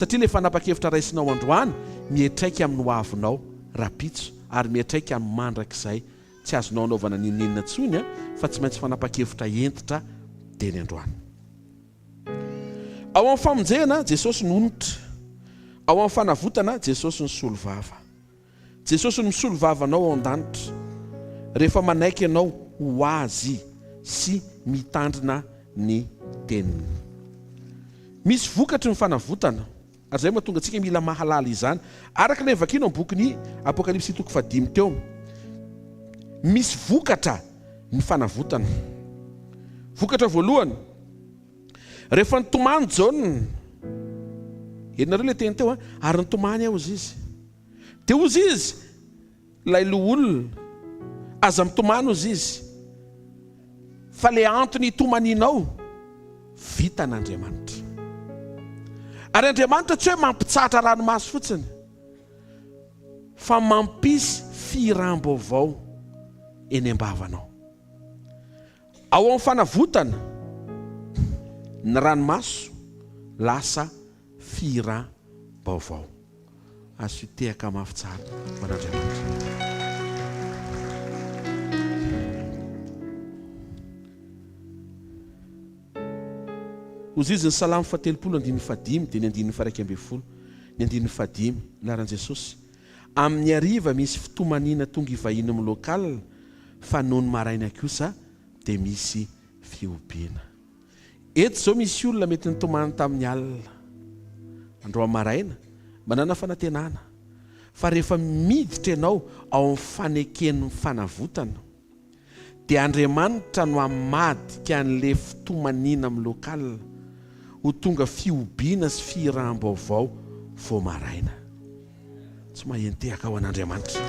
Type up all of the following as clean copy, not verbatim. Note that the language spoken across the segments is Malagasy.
Satria ilay fanapa-kevitra raisinao androany miantraika amin'ny hoavinao rahampitso ary miantraika amin'ny mandrakizay. Tsy azonao anaovana n'inon'inona intsony fa tsy maintsy fanapa-kevitra hentitra teny androany. Ao amin'ny famonjena, Jesosy no onitra. Ao amin'ny fanavotana, Jesosy no solovava. Jesosy no misolo vava anao ao an-danitra rehefa manaiky ianao ho Azy sy mitandrina ny Teniny. Misy vokatry ny fanavotana, ary izay no mahatonga antsika mila mahalala izany. Araka ilay vakiana ao amin'ny bokin'ny Apokalypsy toko fahadimy teo, misy vokatra ny fanavotana. Vokatra voalohany, rehefa nitomany Jaona, henonareo ilay teny teo, ary nitomany aho, hozy izy. Dia hozy izy, ilay loholona, Aza mitomany, hozy izy, fa ilay antony hitomanianao, vitan'Andriamanitra. Ary Andriamanitra tsy hoe mampitsahatra ranomaso fotsiny, fa mampisy fihiram-baovao eny am-bavanao. Ao amin'ny fanavotana, ny ranomaso lasa Fihiram-baovao. Asio tehaka mafy tsara ho an'Andriamanitra. Hozizy ny Salamo fahatelopolo andininy fahadimy dia ny andininy faha-11. Ny andininy fahadimy, Anaran'i Jesosy. Amin'ny hariva misy fitomaniana tonga hivahiny amin'ny local fa nony maraina kosa dia misy fihobiana. Eto izao misy olona mety nitomany tamin'ny alina, androany maraina, manana fanantenana fa rehefa miditra ianao ao amin'ny faneken'ny fanavotana dia Andriamanitra no hamadika an'ilay fitomaniana amin'ny local ho tonga fihobiana sy fihiraham-baovao vao maraina. Tsy maheno tehaka ho an'Andriamanitra.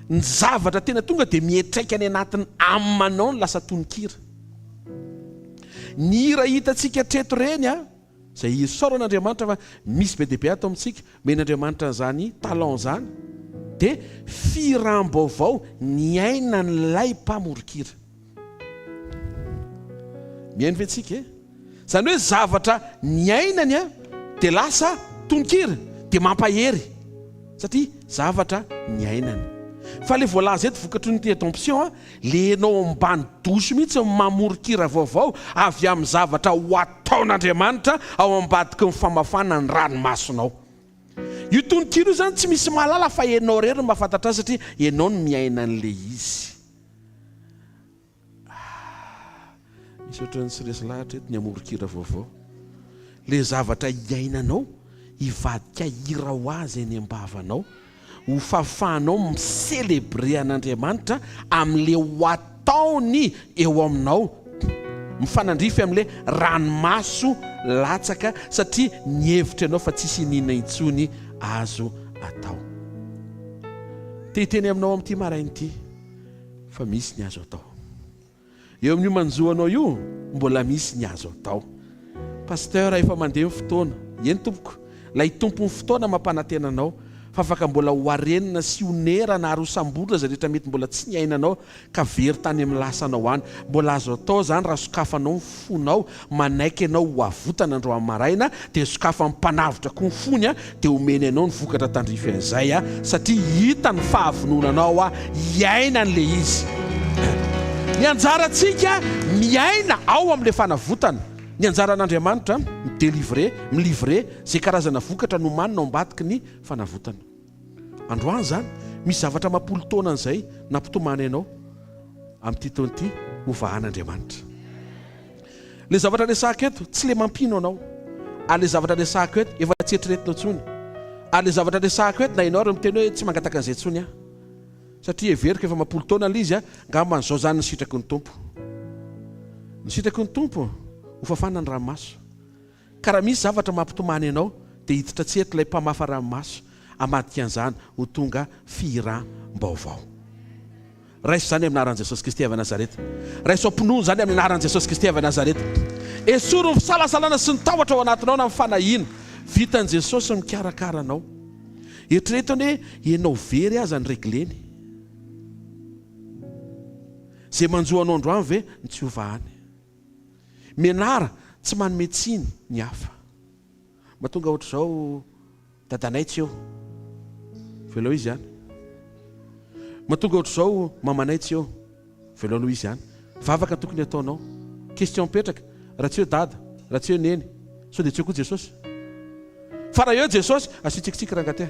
Ny zavatra tena tonga dia mihetraika any anatin'ny âme-nao ny lasa tononkira. Ny hira hitantsika hatreto ireny a, izay isaorana Andriamanitra fa misy be dia be ato amintsika, omen'Andriamanitra an'izany talent izany, dia fihiram-baovao niainan'ilay mpamoron-kira. Mihaino ve tsika e? Izany hoe zavatra niainany a dia lasa tononkira dia mampahery satria zavatra niainany. Fa le voalaza eto vokatry ny rédemption a, le enao ambany douche mihitsy no mamoron-kira vaovao avy amin'ny zavatra ho ataon'Andriamanitra ao ambadiky ny famafana ny ranomasonao. Io tononkira io izany tsy misy mahalala fa enao irery no mahafantatra azy satria enao no miaina an'le izy. Ah, misy ohatran'ny tsy resy lahatra eto ny amoron-kira vaovao. Ilay zavatra iainanao hivadika hira ho azy eny am-bavanao, ho fahafahanao mi-celebrer an'Andriamanitra amin'ilay ho ataony eo aminao, mifanandrify amin'ilay ranomaso latsaka satria nihevitra ianao fa tsisy iniana intsony azo atao. Te hiteny aminao amin'ity maraina ity. Fa misy ny azo atao. Eo amin'io manjo anao io, mbola misy ny azo atao. Pasteur, efa mandeha ny fotoana. Eny tompoko, ilay Tompon'ny fotoana mampanantena anao fa afaka mbola ho harenina sy honerana ary hosamborina izay rehetra mety mbola tsy niainanao ka very tany amin'ny lasanao any. Mbola azo atao izany raha sokafanao ny fonao, manaiky ianao ho avotana androany maraina dia sokafan'ny mpanavotra koa ny fony dia omeny anao ny vokatra tandrify an'izay satria hita ny fahavononanao hiaina an'ilay izy. Ny anjarantsika miaina ao amin'ilay fanavotana, ny anjaran'Andriamanitra mi-delivrer, mi-livrer izay karazana vokatra nomanina ao ambadiky ny fanavotana. Androany izany, misy zavatra amam-polo taona an'izay nampitomany anao amin'ity taona ity ho vahan'Andriamanitra. Ilay zavatra resahako eto, tsy ilay mampino anao. Ary ilay zavatra resahako eto, efa tsy eritreretinao intsony. Ary ilay zavatra resahako eto, na ianao ary miteny hoe tsy mangataka an'izay intsony aho. Satria heveriko efa amam-polo taona ilay izy, angamba an'izao izany ny sitraky ny Tompo. Ny sitraky ny Tompo, hofafana ny ranomaso. Ka raha misy zavatra mampitomany anao dia hiditra tsy eto ilay mpamafa ranomaso hamadika an'izany ho tonga fihiram-baovao. Raiso izany amin'ny anaran'i Jesosy Kristy avy Nazareta. Raiso am-pinoana izany amin'ny anaran'i Jesosy Kristy avy Nazareta. Esory ny fisalasalana sy ny tahotra ao anatinao na ny fanahiana. Vitan'i Jesosy ny mikarakara anao. Eritrereto anie ianao very aza ny regleny. Izay manjo anao androany ve no tsy ho vahany? Mianara tsy manome tsiny ny hafa. Mahatonga ohatr'izao dadanay tsy eo. Velao izy any. Mahatonga ohatr'izao mamanay tsy eo. Velao aloha izy any. Vavaka tokony ataonao. Question mipetraka, raha tsy eo dada, raha tsy eo neny, sao dia tsy eo koa Jesosy? Fa raha eo Jesosy, asio tsikitsiky rangahy ty.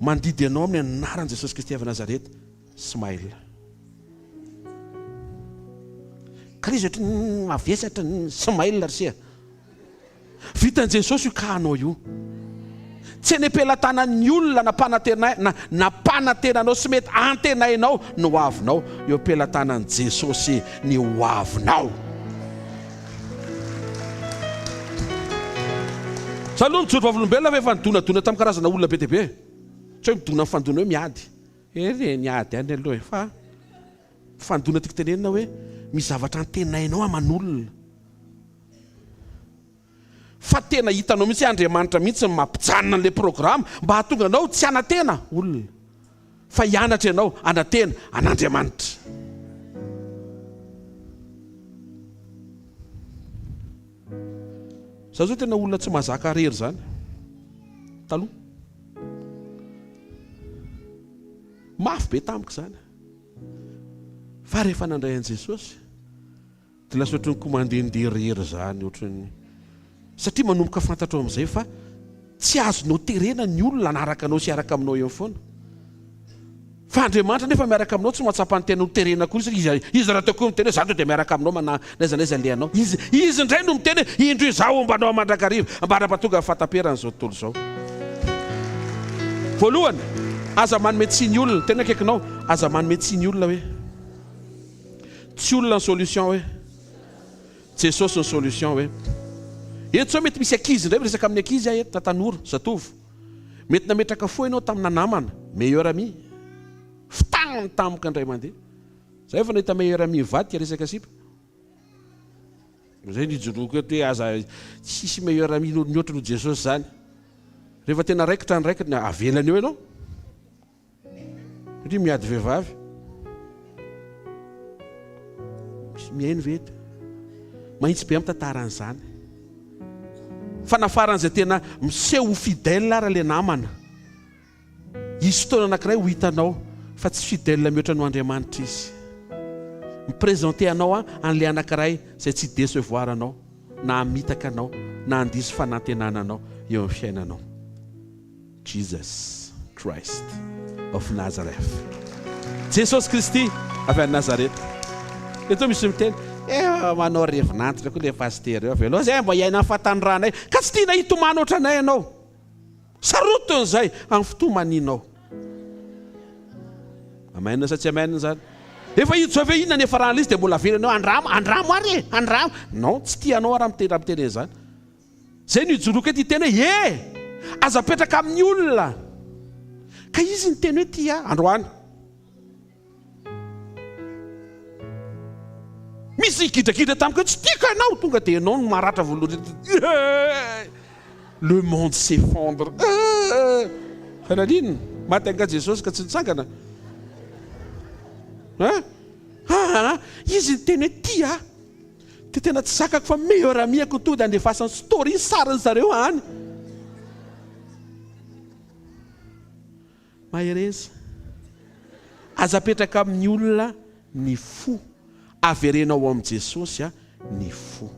Mandidy anao amin'ny anaran'i Jesosy Kristy avy Nazareta. Smile. Krizy ohatry ny mavesatra ny smile ry se a. Vitan'i Jesosy io cas anao io. Tsy eny am-pelatanan'ny olona nampanantenaina nampanantena anao sy mety antenainao ny ho avinao. Eo am-pelatanan'i Jesosy ny ho avinao. Za aloha mijoro vavolombelona fa efa nidonadona tamin'ny karazana olona be dia be. Tsy hoe midona mifandona hoe miady. Eny e, niady ihany aloha e, fa fandona tiako tenenina hoe misy zavatra antenainao aman'olona fa tena hitanao mihitsy hoe Andriamanitra mihitsy no mampijanona an'ilay programa mba hahatonga anao tsy hanantena olona fa hianatra ianao hanantena an'Andriamanitra. Za zao tena olona tsy mahazaka rery zany taloha. Mafy be tamiko izany. Fa rehefa nandray an'i Jesosy, dia lasa ohatran'ny koa mandehandeha irery izany, ohatran'ny satria manomboka fantatrao amin'izay fa tsy azonao terena ny olona hanaraka anao sy hiaraka aminao eo foana. Fa Andriamanitra nefa miaraka aminao tsy mahatsapa ny tena ho terena akory satria izy izy rahateo koa miteny hoe za tonga dia miaraka aminao mana n'aiza n'aiza alehanao. Izy izy indray no miteny hoe indro izaho homba anao mandrakariva ambara-pahatonga ny fahataperan'izao tontolo izao. Voalohany, aza manome tsiny olona, tena akaikinao, aza manome tsiny olona hoe tsy olona ny solution hoe Jesosy ny solution hoe eto zao mety misy ankizy indray miresaka amin'ny ankizy aho eto na tanora, zatovo. Mety nametraka fo ianao tamina namana, meilleur ami. Fitahiny tampoka indray mandeha. Za efa nahita meilleur ami mivadika resaka sipa. Zay no ijoroako eto hoe aza tsisy meilleur ami mihoatra noho Jesosy zany. Rehefa tena raikitra ny raikitra, avelany eo ianao. Satria miady vehivavy. Misy mihaino ve eto? Mahitsy be amin'ny tantaran'izany. Fa na faran'izay tena miseho ho fidèle ara le namana. Hisy fotoana anankiray ho hitanao fa tsy fidèle mihoatra noho Andriamanitra izy. Mi-présenter anao an'ilay anankiray izay tsy hi-décevoir anao na hamitaka anao na handiso fanantenana anao eo amin'ny fiainanao. Jesus Christ of Nazareth. Jesosy Kristy avy any Nazareta. Eto misy miteny, eh manao revin'antitra koa le pasitera eo, avelao zay mba hiaina ny fahatanoranay, ka tsy tiana hitomany ohatranay ianao. Sarotiny zay amin'ny fitomanianao. Amen sa tsy amen zany? Efa hiditra ve inona ny hiafaran'ilay izy dia mbola avelany eo, andramo, andramo ary e, andramo. Non, tsy tianao ary raha miteny an'izany. Zay no ijoroako eto hiteny hoe e! Aza apetraka amin'ny olona! Ka izy niteny hoe tia ahy androany. Misy gidragidra tamiko hoe tsy tiako ianao, tonga dia ianao no maratra voalohany. Le monde s'effondre. Fa naninona? Maty angaha Jesosy ka tsy nitsangana? Hein? Aa, izy niteny hoe tia ahy. Dia tena tsy zakako fa meilleur ami-ako tonga dia andefasany story sariny zareo any. Mahereza. Aza apetraka amin'ny olona ny fo. Avereno ao amin'i Jesosy ny fo.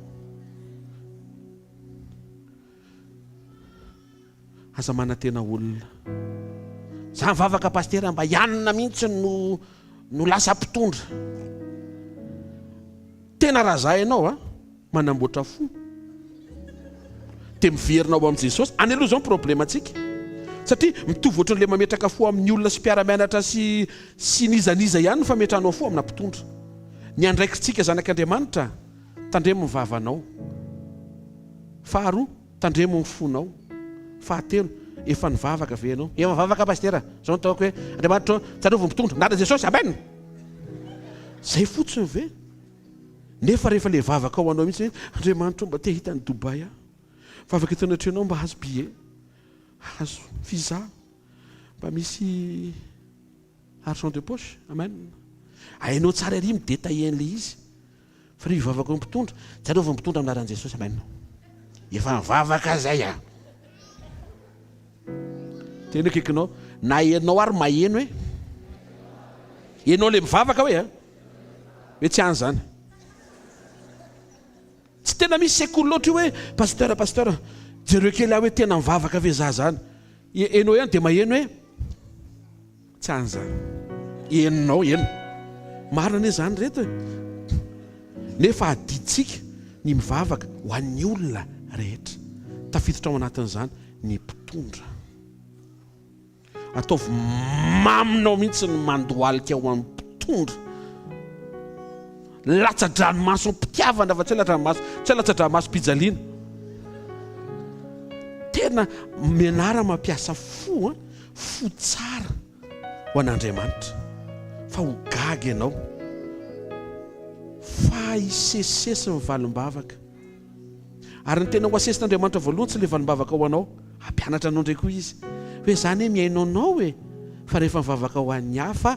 Aza manantena olona. Za mivavaka pasitera mba hianina mihitsy no no lasa mpitondra. Tena raha za ianao a, manamboatra fo. Dia miverina ao amin'i Jesosy. Any aloha izao ny problemantsika. Satria mitovy ohatran'ilay mametraka fo amin'ny olona sy mpiara-mianatra sy sy n'iza n'iza ihany ny fametrahanao fo amina mpitondra. Ny andraikitsika zanak'Andriamanitra, tandremo ny vavanao. Faharoa, Tandremo ny fonao. Fahatelo, efa nivavaka ve ianao? Efa nivavaka Pasitera. Izao no ataoko hoe, Andriamanitra ô, tsarovy ny mpitondra. Anarana Jesosy, Amen! Zay fotsiny ve? Nefa rehefa le vavaka ao anao mihitsy hoe, Andriamanitra ô, mba te hahita an'i Dubaï aho. Vavaka eto anatrehanao mba hahazo billet, hahazo visa, mba misy argent de poche. Amen! Hainao tsara ery mi-detailler an'ilay izy. Fa rehefa hivavaka eo mpitondra, tsarovy ny mpitondra amin'ny anaran'i Jesosy, amen. Efa nivavaka zay a. Tena akaikinao, na ianao ary maheno hoe, ianao le mivavaka hoe a, hoe tsy any zany. Tsy tena misy sekoly loatra io hoe pasteur pasteur jereo kely aho hoe tena mivavaka ve za zany. Enao ihany dia maheno hoe tsy any zany. Enonao eno. Marina anie zany reto e. Nefa adidintsika ny mivavaka ho an'ny olona rehetra. Tafiditra ao anatin'izany ny mpitondra. Ataovy maminao mihitsy ny mandohalika ho an'ny mpitondra. Latsa-dranomaso am-pitiavana fa tsy hoe latsa-dranomaso, tsy hoe latsa-dranomasom-pijaliana. Tena mianara mampiasa fo an, fo tsara ho an'Andriamanitra fa ho gaga ianao fa hisesisesy ny valim-bavaka. Ary ny tena ho asesin'Andriamanitra voalohany tsy ilay valim-bavaka ho anao. Hampianatra anao indray koa Izy. Hoe za anie mihaino anao e! Fa rehefa mivavaka ho an'ny hafa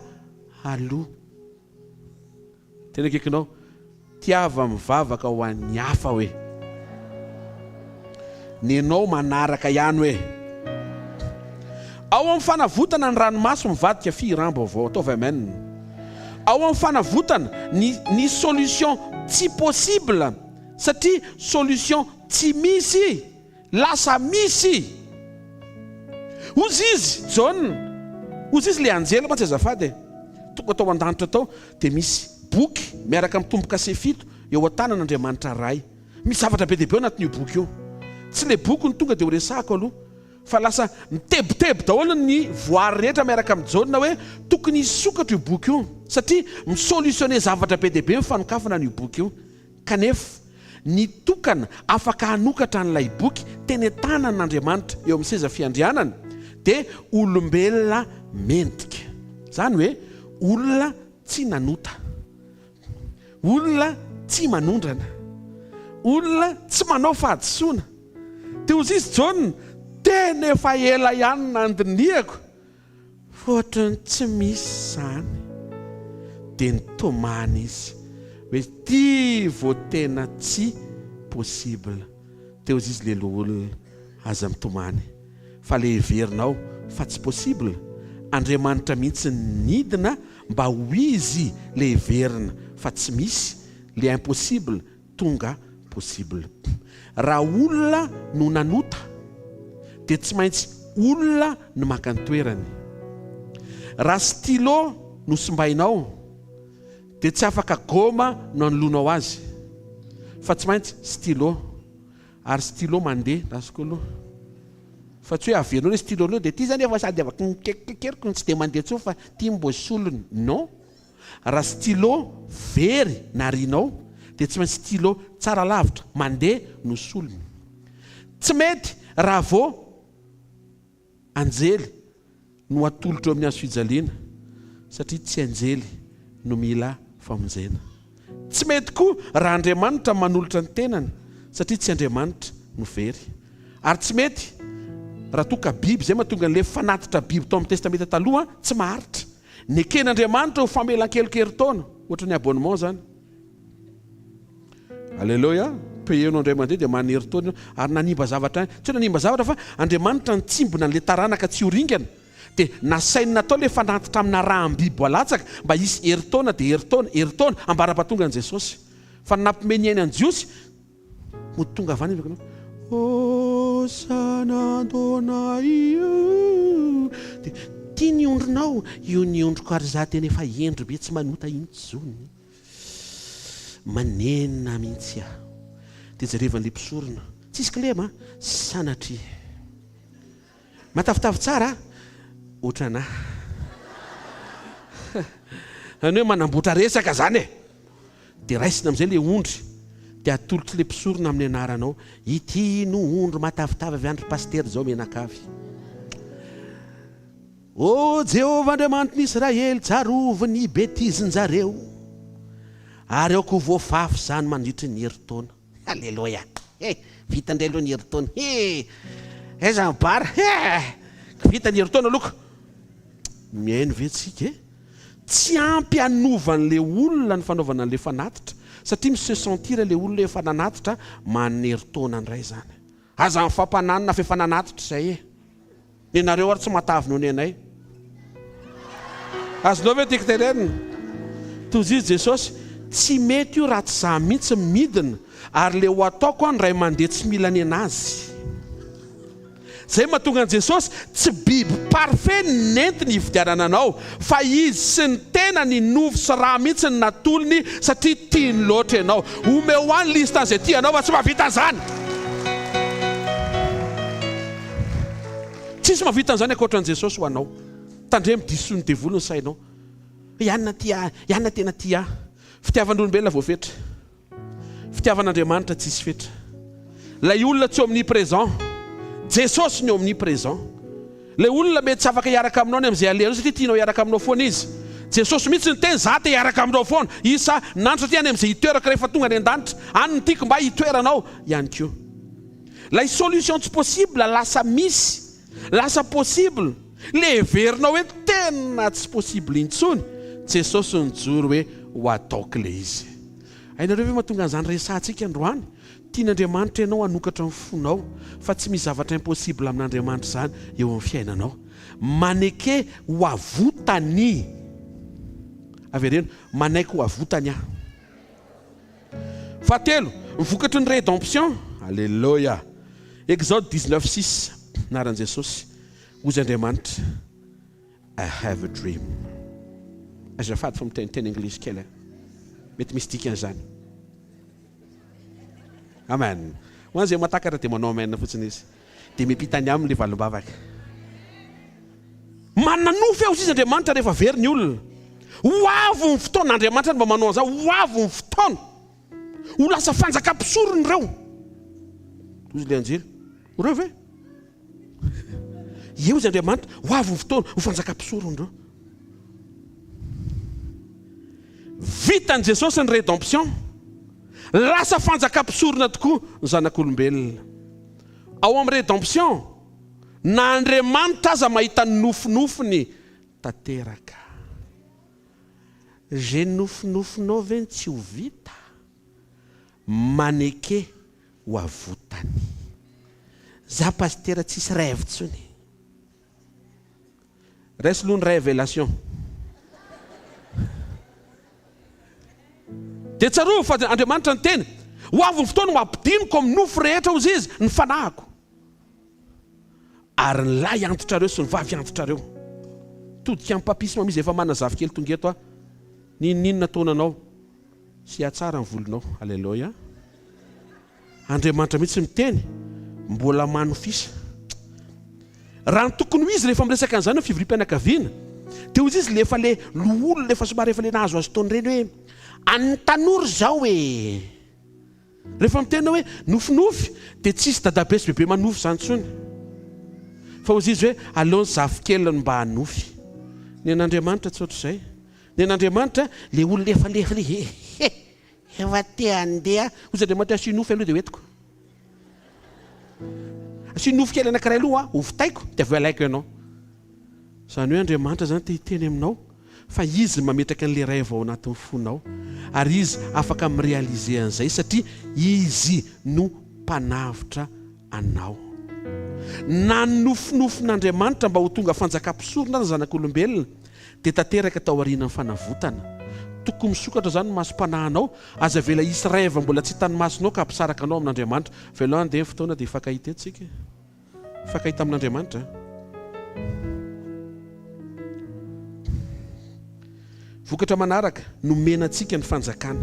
aloha. Tena akaikinao. Tiava mivavaka ho an'ny hafa hoe. Nenao manaraka ihany hoe. Ao amin'ny fanavotana ny ranomaso mivadika fihiram-baovao. Ataovy amen. Ao amin'ny fanavotana ny ny solution tsy possible satria solution tsy misy lasa misy. Hozy izy Jaona, hozy izy le anjely mantsy azafady e. Tonga tao an-danitra tao dia misy boky miaraka amin'ny tombo-kase fito eo an-tanan'Andriamanitra Ray. Misy zavatra be dia be ao anatin'io boky io. Tsy le boky no tonga dia ho resahako aloha fa lasa mitebiteby daholo ny voary rehetra miaraka amin'i Jaona hoe tokony hisokatra io boky io satria mi-solutionner zavatra be dia be ny fanokafana an'io boky io. Kanefa ny tokana afaka hanokatra an'ilay boky teny an-tanan'Andriamanitra eo amin'ny seza fiandrianany dia olombelona mendrika. Izany hoe olona tsy nanota. Olona tsy manondrana. Olona tsy manao fahadisoana. Dia hozy izy Jaona, tena efa ela ihany nandinihako fa ohatran'ny tsy misy izany. Dia nitomany izy hoe ity vao tena tsy possible. Dia hozy izy le loholona, aza mitomany fa le heverinao fa tsy possible, Andriamanitra mihitsy nidina mba ho izy le heverina fa tsy misy, le impossible tonga possible. Raha olona no nanota dia tsy maintsy olona no maka ny toerany. Raha stylo no simbainao dia tsy afaka goma no anoloanao azy fa tsy maintsy stylo. Ary stylo mandeha rasiko aloha. Fa tsy hoe averinao le stylo anao dia ty zany efa sady afaka kekeriko no tsy dia mandeha intsony fa ty mbo solony. Non. Raha stylo very narianao dia tsy maintsy stylo tsara lavitra mandeha no solony. Tsy mety raha vao Anjely no atolotra eo amin'ny hazo fijaliana satria tsy anjely no mila famonjena. Tsy mety koa raha Andriamanitra manolotra ny tenany satria tsy Andriamanitra no very. Ary tsy mety raha toa ka biby, izay mahatonga an'ilay fanatitra biby tao amin'ny Testamenta Taloha tsy maharitra. Neken'Andriamanitra ho famelan-keloka herintaona, ohatran'ny ny abonnement izany. Aleloia, payer-nao indray mandeha dia manery taona io, ary nanimba zavatra ihany, tsy hoe nanimba zavatra fa Andriamanitra nitsimbina an'ilay taranaka tsy ho ringana, dia nasainy natao ilay fanatitra amina raham-biby alatsaka mba hisy herintaona dia herintaona, herintaona, ambara-pahatonga an'i Jesosy. Fa ny nampime ny ainy an'i Jiosy, mody tonga avy any izy, Hosana Adonai, dia tia ny ondrinao, io ny ondriko ary izaho tena efa hendry be tsy manota intsony. Manenina mihitsy aho. Dia jerevan'ilay mpisorona. Tsisy kilema an! Sanatria. Matavitavy tsara an! Ohatranà. Izany hoe manamboatra resaka izany e! Dia raisina amin'izay ilay ondry. Dia atolotr'ilay mpisorona amin'ny anaranao. Ity no ondry matavitavy avy any ry pasitera izao mianakavy. Ô Jehovah Andriamanitry ny Israely, tsarovy ny betizin-jareo, ary aoka ho voafafy izany mandritry ny herintaona. Aleloia! He! Vita indray aloha ny herintaona. He! Aiza ny bar? He! Vita ny herintaona aloha ka. Mihaino ve tsika e? Tsy ampy hanova an'ilay olona ny fanaovana an'ilay fanatitra. Satria mi-se sentir ilay olona efa nanatitra, manery taona indray izany. Aza mifampananina fa efa nanatitra izay e! Nenareo ary tsy matavy noho nenay. Azonao ve tiako tenenina? Toy izy Jesosy, tsy mety io raha tsy za mihitsy midina ary le ho ataoko an ray mandeha tsy mila nenazy. Zay mahatonga an'i Jesosy tsy biby parfait ny nentiny hividianana anao fa izy sy ny tenany nofo sy ra mihitsy ny natolony satria tiany loatra ianao. Omeo ahy ny liste an'izay tianao fa tsy mahavita an'izany. Tsisy mahavita an'izany ankoatra an'i Jesosy ho anao. Tandremo disoin'ny devoly ny sainao. I anona tia ahy, i anona tena tia ahy. Fitiavan'olombelona voafetra. Fitiavan'Andriamanitra tsisy fetra. Ilay olona tsy omnipresent. Jesosy ny omnipresent. Ilay olona mety tsy afaka hiaraka aminao any amin'izay alehanao satria tianao hiaraka aminao foana izy. Jesosy mihitsy niteny za te hiaraka aminao foana. Isa nandro satria any amin'izay hitoerako rehefa tonga any an-danitra. Any no tiako mba hitoeranao ihany koa. Ilay solution tsy possible lasa misy. Lasa possible. Ilay heverinao hoe tena tsy possible intsony, Jesosy nijoro hoe ho ataoko ilay izy. Hainareo ve mahatonga an'izany resahantsika androany? Tian'Andriamanitra ianao hanokatra ny fonao fa tsy misy zavatra impossible amin'Andriamanitra izany eo amin'ny fiainanao. Maneke ho avotany. Avereno, manaiky ho avotany aho. Fahatelo, ny vokatry ny rédemption. Aleloia! Exode 19, 6, Anaran'i Jesosy, hozy Andriamanitra. I have a dream. Azafady fa miteniteny anglisy kely aho. Mety misy dikany izany. Amen. Ho an'izay mahatakatra dia manao amen fotsiny izy. Dia miampita ny aminy ilay valim-bavaka. Manana nofy aho hozy izy Andriamanitra rehefa very ny olona. Ho avy ny fotoana, Andriamanitra no mba manao an'izany, ho avy ny fotoana. Ho lasa fanjakam-pisorona ireo. Hozy ilay anjely. Ireo ve? Eo izy Andriamanitra, ho avy ny fotoana, ho fanjakam-pisorona ireo. Vitan'i Jesosy ny rédemption. Lasa fanjakam-pisorona tokoa ny zanak'olombelona. Ao amin'ny rédemption, na Andriamanitra aza mahita ny nofinofiny tanteraka. Ze nofinofinao ve ny tsy ho vita? Maneke ho avotany. Za pasitera tsisy rêve tsony. Raiso aloha ny révélation. Dia tsarovy fa Andriamanitra niteny, Ho avy ny fotoana ho ampidiniko amin'ny nofo rehetra hozy izy ny fanahiko. Ary ny lahy antitrareo sy ny vavy antitrareo. Todika amin'ny papisy mamiza efa manana zafikely tonga eto aho. N'inon'inona taonanao sy hatsara ny volonao. Aleloia. Andriamanitra mihitsy miteny, mbola manofisa. Raha ny tokony ho izy rehefa miresaka an'izany eo fivoriam-pianakaviana, dia hoy izy le efa le loholona efa somary efa le nahazoazo taona ireny hoe, an'ny tanora izao e! Rehefa miteny hoe nofinofy dia tsisy dadabe sy bebe manofy izany intsony. Fa hoy izy hoe aleo ny zafikeliny mba hanofy. Ny an'Andriamanitra tsy ohatr'izay. Ny an'Andriamanitra le olona efa le efa le he he! Efa te handeha. Hoy Andriamanitra, asio nofy aloha dia hoentiko. Asio nofy kely anankiray aloha ho vitaiko dia avy eo alaiko ianao. Izany hoe Andriamanitra izany te hiteny aminao fa Izy no mametraka an'ilay rêve ao anatin'ny fonao. Ary Izy afaka mi-réaliser an'izay satria Izy no mpanavotra anao. Na ny nofinofin'Andriamanitra mba ho tonga fanjakam-pisorona aza ny zanak'olombelona dia tanteraka tao aorianan'ny fanavotana. Tokony misokatra izany ny masom-panahinao, aza avela hisy rêve mbola tsy hitan'ny masonao ka hampisaraka anao amin'Andriamanitra. Avelao handeha ny fotoana dia hifankahita eto isika e. Hifankahita amin'Andriamanitra. Vokatra manaraka, nomena antsika ny fanjakana.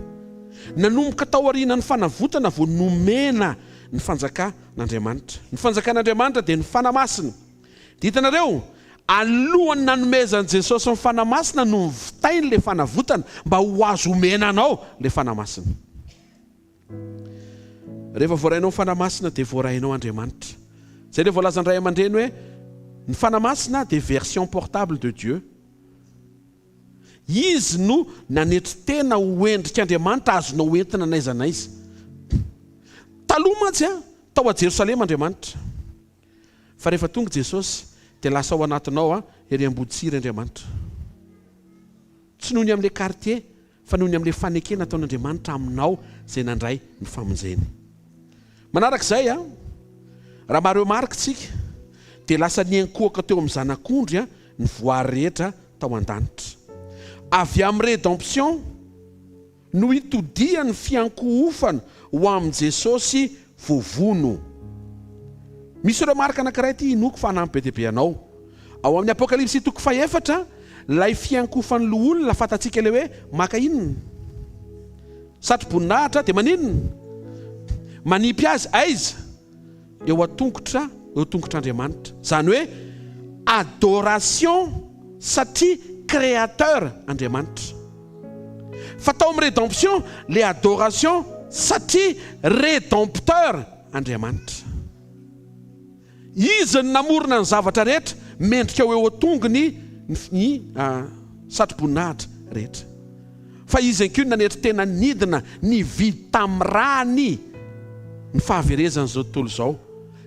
Nanomboka tao aorianan'ny fanavotana vao nomena ny fanjakan'Andriamanitra. Ny fanjakan'Andriamanitra dia ny Fanahy Masina. Dia hitanareo, alohan'ny nanomezan'i Jesosy ny Fanahy Masina no nivitainy ilay fanavotana mba ho azo omena anao ilay Fanahy Masina. Rehefa voarainao ny Fanahy Masina dia voarainao Andriamanitra. Izay ilay voalazan'ny ray aman-dreny hoe ny Fanahy Masina dia version portable de Dieu. Izy no nanetry tena ho endrik'Andriamanitra azonao entina n'aiza n'aiza. Taloha mantsy tao a Jerosalema Andriamanitra. Fa rehefa tonga Jesosy dia lasa ao anatinao a ery Amboditsiry Andriamanitra. Tsy noho ny amin'ilay quartier. fa noho ny amin'ilay fanekena ataon'Andriamanitra aminao izay nandray ny famonjeny. Manarak'izay, raha ma-remarque tsika dia lasa niankohoka teo amin'ny Zanak'ondry ny voary rehetra tao an-danitra. Avy amin'ny rédemption no itodihan'ny fiankohofana ho amin'i Jesosy voavono. Misy remarque anankiray ity inoako fa hanampy be dia be anao. Ao amin'ny Apokalypsy toko fahefatra, ilay fiankohofan'ny loholona fantatsika ilay hoe maka inona? Satroboninahitra dia maninona? Manipy azy aiza? Eo an-tongotra, eo tongotr'Andriamanitra. Izany hoe adoration satria créateur Andriamanitra. Fa tao amin'ny rédemption le adoration satria rédempteur Andriamanitra. Izy no namorona ny zavatra rehetra, mendrika ho eo an-tongony ny satroboninahitra rehetra. Fa Izy ihany koa no nanetry tena nidina nividy tamin'ny rany ny fahaverezan'izao tontolo izao,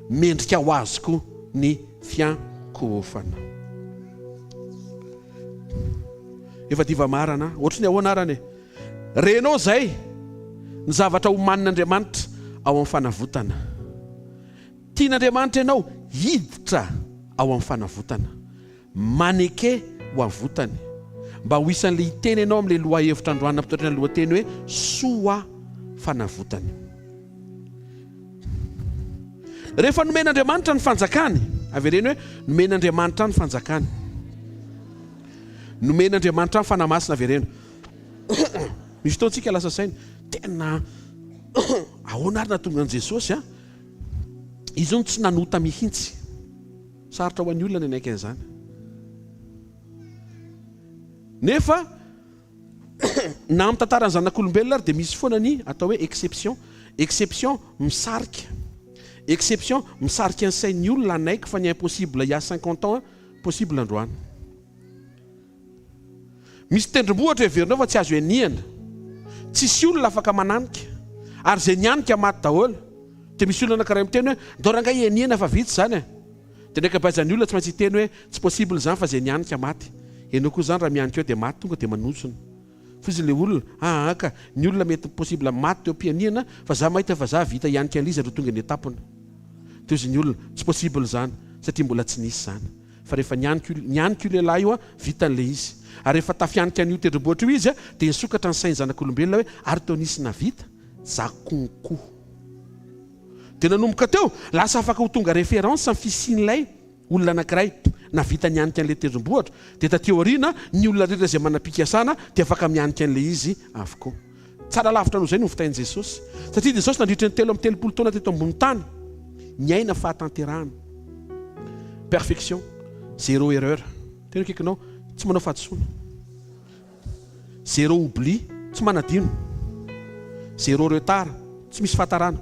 mendrika ho Azy koa ny fiankohofana. Efa diva marana, ohatry ny ahoana arany e? Renao izay ny zavatra omanin'Andriamanitra ao amin'ny fanavotana. Tian'Andriamanitra ianao hiditra ao amin'ny fanavotana. Maneke ho avotany. Mba ho isan'ilay hiteny ianao amin'ilay lohahevitra androany nampitoetrana ny lohateny hoe Soa fanavotany. Rehefa nomen'Andriamanitra ny fanjakany, avereno hoe nomen'Andriamanitra ny fanjakany. Nomen'Andriamanitra ny Fanahy Masina, avereno. Misy fotoantsika lasa saina, tena ahoana ary nahatonga an'i Jesosy a? Izy hono tsy nanota mihitsy. Sarotra ho an'ny olona ny hanaiky an'izany. Nefa na amin'ny tantaran'ny zanak'olombelona ary dia misy foana ny atao hoe exception. Exception misarika. Exception misarika ny sain'ny olona hanaiky fa ny impossible il y a 50 ans possible androany. Misy tendrombohitra heverinao fa tsy azo ianihana. Tsisy olona afaka mananika. Ary izay nianika maty daholo. Dia misy olona anankiray miteny hoe, ndao rangahy ianihana fa vita izany e. Dia ny ankabeazan'ny olona tsy maintsy hiteny hoe, tsy possible izany fa izay nianika maty. Ianao koa izany raha mianika eo dia maty tonga dia manontsona. Fa izy ilay olona, aa ka, ny olona mety possible maty teo am-pianihana fa za mahita fa za vita hianika an'iza no tonga eny an-tampony. Dia hozy ny olona, tsy possible izany satria mbola tsy nisy izany. Fa rehefa nianika io, nianika io lehilahy io an, vitany ilay izy. Ary rehefa tafianika an'io tendrombohitra io izy an, dia nisokatra ny sain'ny zanak'olombelona hoe, ary toa nisy nahavita? Za konko. Dia nanomboka teo, lasa afaka ho tonga référence ny fisian'ilay olona anankiray nahavita nianika an'ilay tendrombohitra. Dia taty aoriana, ny olona rehetra izay manam-pikasana dia afaka mianika an'ilay izy avokoa. Tsara lavitra noho izay no novitain'i Jesosy. Satria Jesosy nandritry ny 33 taona teto ambony tany, niaina fahatanterahana. Perfection. Zéro erreur. Tena akaikinao, tsy manao fahadisoana. Zéro oubli, tsy manadino. Zéro retard, tsy misy fahatarana.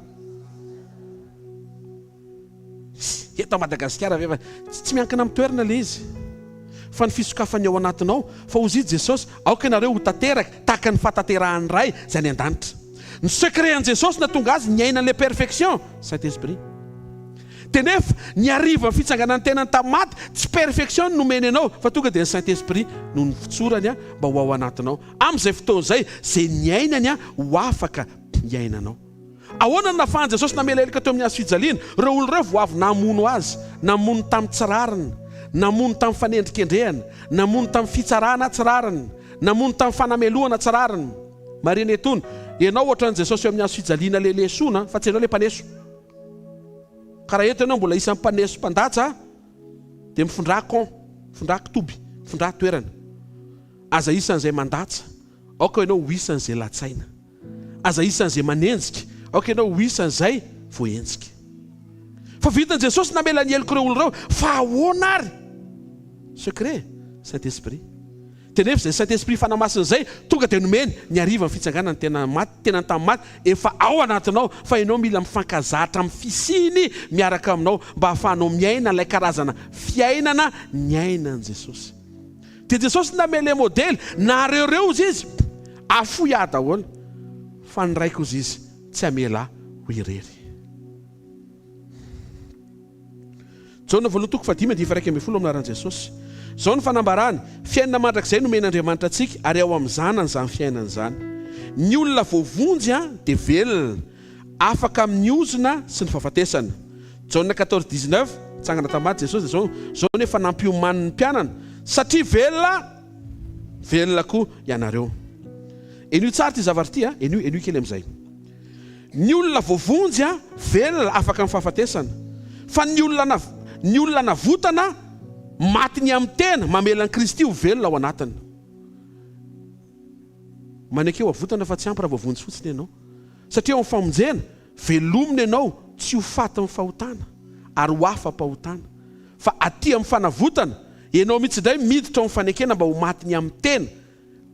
Eto Madagasikara ve fa tsy miankina amin'ny toerana ilay izy fa ny fisokafan'ny ao anatinao fa hozy i Jesosy aoka ianareo ho tanteraka tahaka ny fahatanterahan'ny Ray izay any an-danitra. Ny secret an'i Jesosy nahatonga azy niaina an'ilay perfection, Saint Esprit. Dia nefa ny harivan'ny fitsanganan'ny tenany tamin'ny maty tsy perfection no nomeny anao fa tonga dia ny Saint Esprit no nofotsorany mba ho ao anatinao. Amin'izay fotoana izay izay niainany ho afaka hiainanao. Ahoana no nahafahan'i Jesosy namela heloka teo amin'ny hazo fijaliana? Ireo olona ireo vao avy namono azy, namono tamin'ny tsy rariny, namono tamin'ny fanendrikendrehana, namono tamin'ny fitsarana tsy rariny, namono tamin'ny fanamelohana tsy rariny. Marihina etoana, ianao ohatran'i Jesosy eo amin'ny hazo fijaliana le lesona fa tsy ianao le mpaneso. Ka raha eto ianao mbola isan'ny mpaneso mpandatsa dia mifindrà camp, mifindrà kitoby, mifindrà toerana. Aza isan'izay mandatsa, aoka ianao ho isan'izay latsaina. Aza isan'izay manenjika, aoka ianao ho isan'izay voaenjika. Fa vitan'i Jesosy namela ny helok'ireo olona ireo, fa ahoana ary? Secret, Saint Esprit. Dia nefa izay Saint Esprit Fanahy Masina izay tonga dia nomeny ny hariva ny fitsanganany tena maty, tenany tamin'ny maty, efa ao anatinao, fa ianao mila mifankazatra amin'ny fisiany miaraka aminao mba hahafahanao miaina ilay karazana fiainana niainan'i Jesosy. Dia Jesosy namele modely, nareo reo ozy izy, afoy ahy daholo, fa ny Raiko ozy izy tsy hamela ahy ho irery. Jaona voalohany toko fahadimy andininy faha-11 amin'ny anaran'i Jesosy. Izao no fanambarany, Fiainana mandrakizay nomen'Andriamanitra antsika, ary ao amin'ny Zanany izany fiainana izany. Ny olona voavonjy dia velona, afaka amin'ny ozona sy ny fahafatesana. Jaona quatorze dix-neuf, Nitsangana tamin'ny maty Jesosy, dia izao, izao no efa nampiomaniny ny mpianany, Satria velona, velona koa ianareo. Henoy tsara ity zavatra ity, henoy, henoy kely amin'izay. Ny olona voavonjy velona afaka amin'ny fahafatesana, fa ny olona ny olona navotana maty ny amin'ny tena mamela an'i Kristy ho velona ao anatiny. Maneke ho avotana fa tsy ampy raha voavonjy fotsiny ianao. Satria ao amin'ny famonjena, velomina ianao tsy ho fatin'ny fahotana ary ho afa-pahotana. Fa aty amin'ny fanavotana, ianao mihitsy indray miditra ao amin'ny fanekena mba ho maty ny amin'ny tena,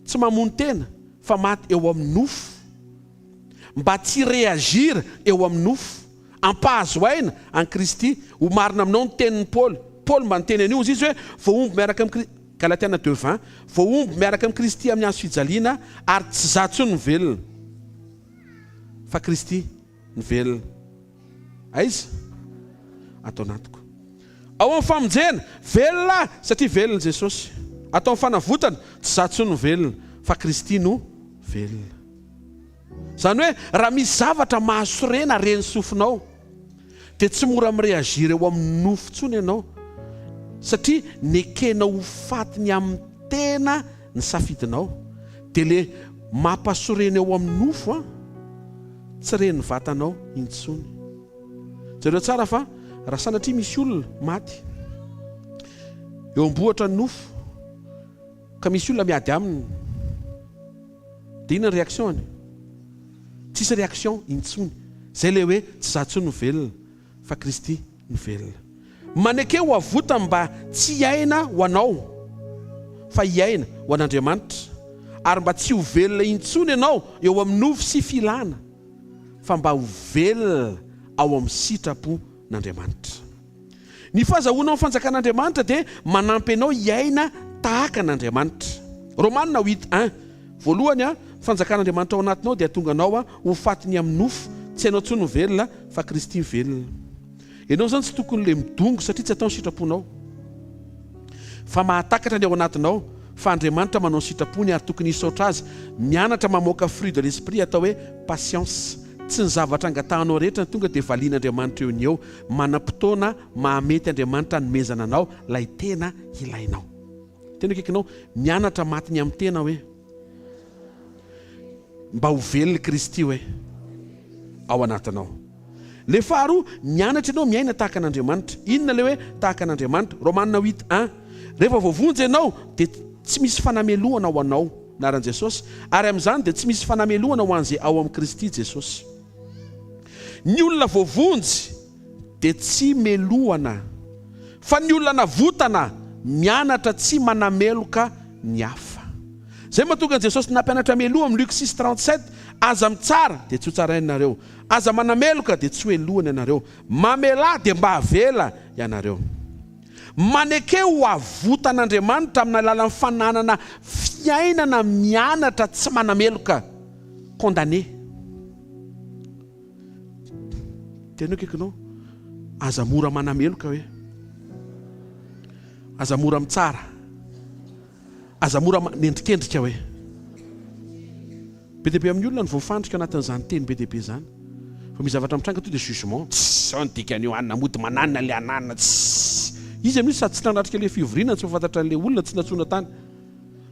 tsy mamono tena fa maty eo amin'ny nofo. Mba tsy hi-reagir eo amin'ny nofo. Ampahazo aina an'i Kristy. Ho marina aminao ny tenin'i Paoly. Paoly mba niteny an'io, hozy izy hoe, voahombo miaraka amin'i Kri-, Galatiana deux 20, voahombo miaraka amin'i Kristy amin'ny hazo fijaliana, ary tsy izaho intsony no velona, fa Kristy no velona. Aiza? Ato anatiko. Ao amin'ny famonjena, velona aho satria velona Jesosy. Ato amin'ny fanavotana, tsy izaho intsony no velona, fa Kristy no velona. Izany hoe raha misy zavatra mahasorena ren'ny sofinao dia tsy mora mi-réagir eo amin'ny nofo intsony ianao satria nekenao ho faty ny amin'ny tena ny safidinao dia le mampasorena eo amin'ny nofo an tsy ren'ny vatanao intsony. Jereo tsara fa raha sanatria misy olona maty eo am-bohitra ny nofo ka misy olona miady aminy Dia inona ny réaction-ny? Tsisy réaction intsony. Zay ilay hoe tsy za intsony no velona fa Kristy no velona. Maneke ho avotany mba tsy hiaina ho anao fa hiaina ho an'Andriamanitra ary mba tsy ho velona intsony ianao eo amin'ny nofo sy filana fa mba ho velona ao amin'ny sitrapon'Andriamanitra. Ny fahazahoanao ny fanjakan'Andriamanitra dia manampy anao hiaina tahaka an'Andriamanitra. Romana huit un, Voalohany, ny fanjakan'Andriamanitra ao anatinao dia hahatonga anao ho faty ny amin'ny nofo, tsy ianao intsony no velona fa Kristy velona. Ianao izany tsy tokony le midongy satria tsy atao ny sitraponao. Fa mahatakatra ny ao anatinao fa Andriamanitra manao ny sitrapony ary tokony hisaotra Azy, mianatra mamoaka fruit de l'esprit atao hoe patience. Tsy ny zavatra angatahanao rehetra no tonga dia valian'Andriamanitra eo ny eo. Manam-potoana mahamety Andriamanitra hanomezana anao ilay tena ilainao. Tena akaikinao, mianatra maty ny amin'ny tena hoe mba ho velona Kristy hoe ao anatinao. Le faharoa, mianatra ianao miaina tahaka an'Andriamanitra. Inona le hoe tahaka an'Andriamanitra? Romana huit un, Rehefa voavonjy ianao dia tsy misy fanamelohana ho anao, anaran'i Jesosy, ary amin'izany dia tsy misy fanamelohana ho an'izay ao amin'i Kristy Jesosy. Ny olona voavonjy dia tsy melohana, fa ny olona navotana mianatra tsy manameloka ny hafa. Izay mahatonga an'i Jesosy nampianatra meloha amin'ny Luc six 37, Aza mitsara, dia tsy hotsaraina ianareo. Aza manameloka, dia tsy hohelohina ianareo. Mamelà, dia mba havela ianareo. Maneke ho avotan'Andriamanitra amin'ny alalan'ny fananana fiainana mianatra tsy manameloka, condamné. Tena akaikinao, aza mora manameloka hoe. Aza mora mitsara. Aza mora manendrikendrika hoe. Be dia be amin'ny olona no voafandrika ao anatin'izany teny be dia be izany. Fa misy zavatra mitranga tonga dia jugement. Tssy, zao ny dikan'io anona, mody mananona ilay ananona, tssy. Izy amin'io sady tsy nanatrika ilay fivoriana no tsy mahafantatra an'ilay olona, tsy nantsoina tany.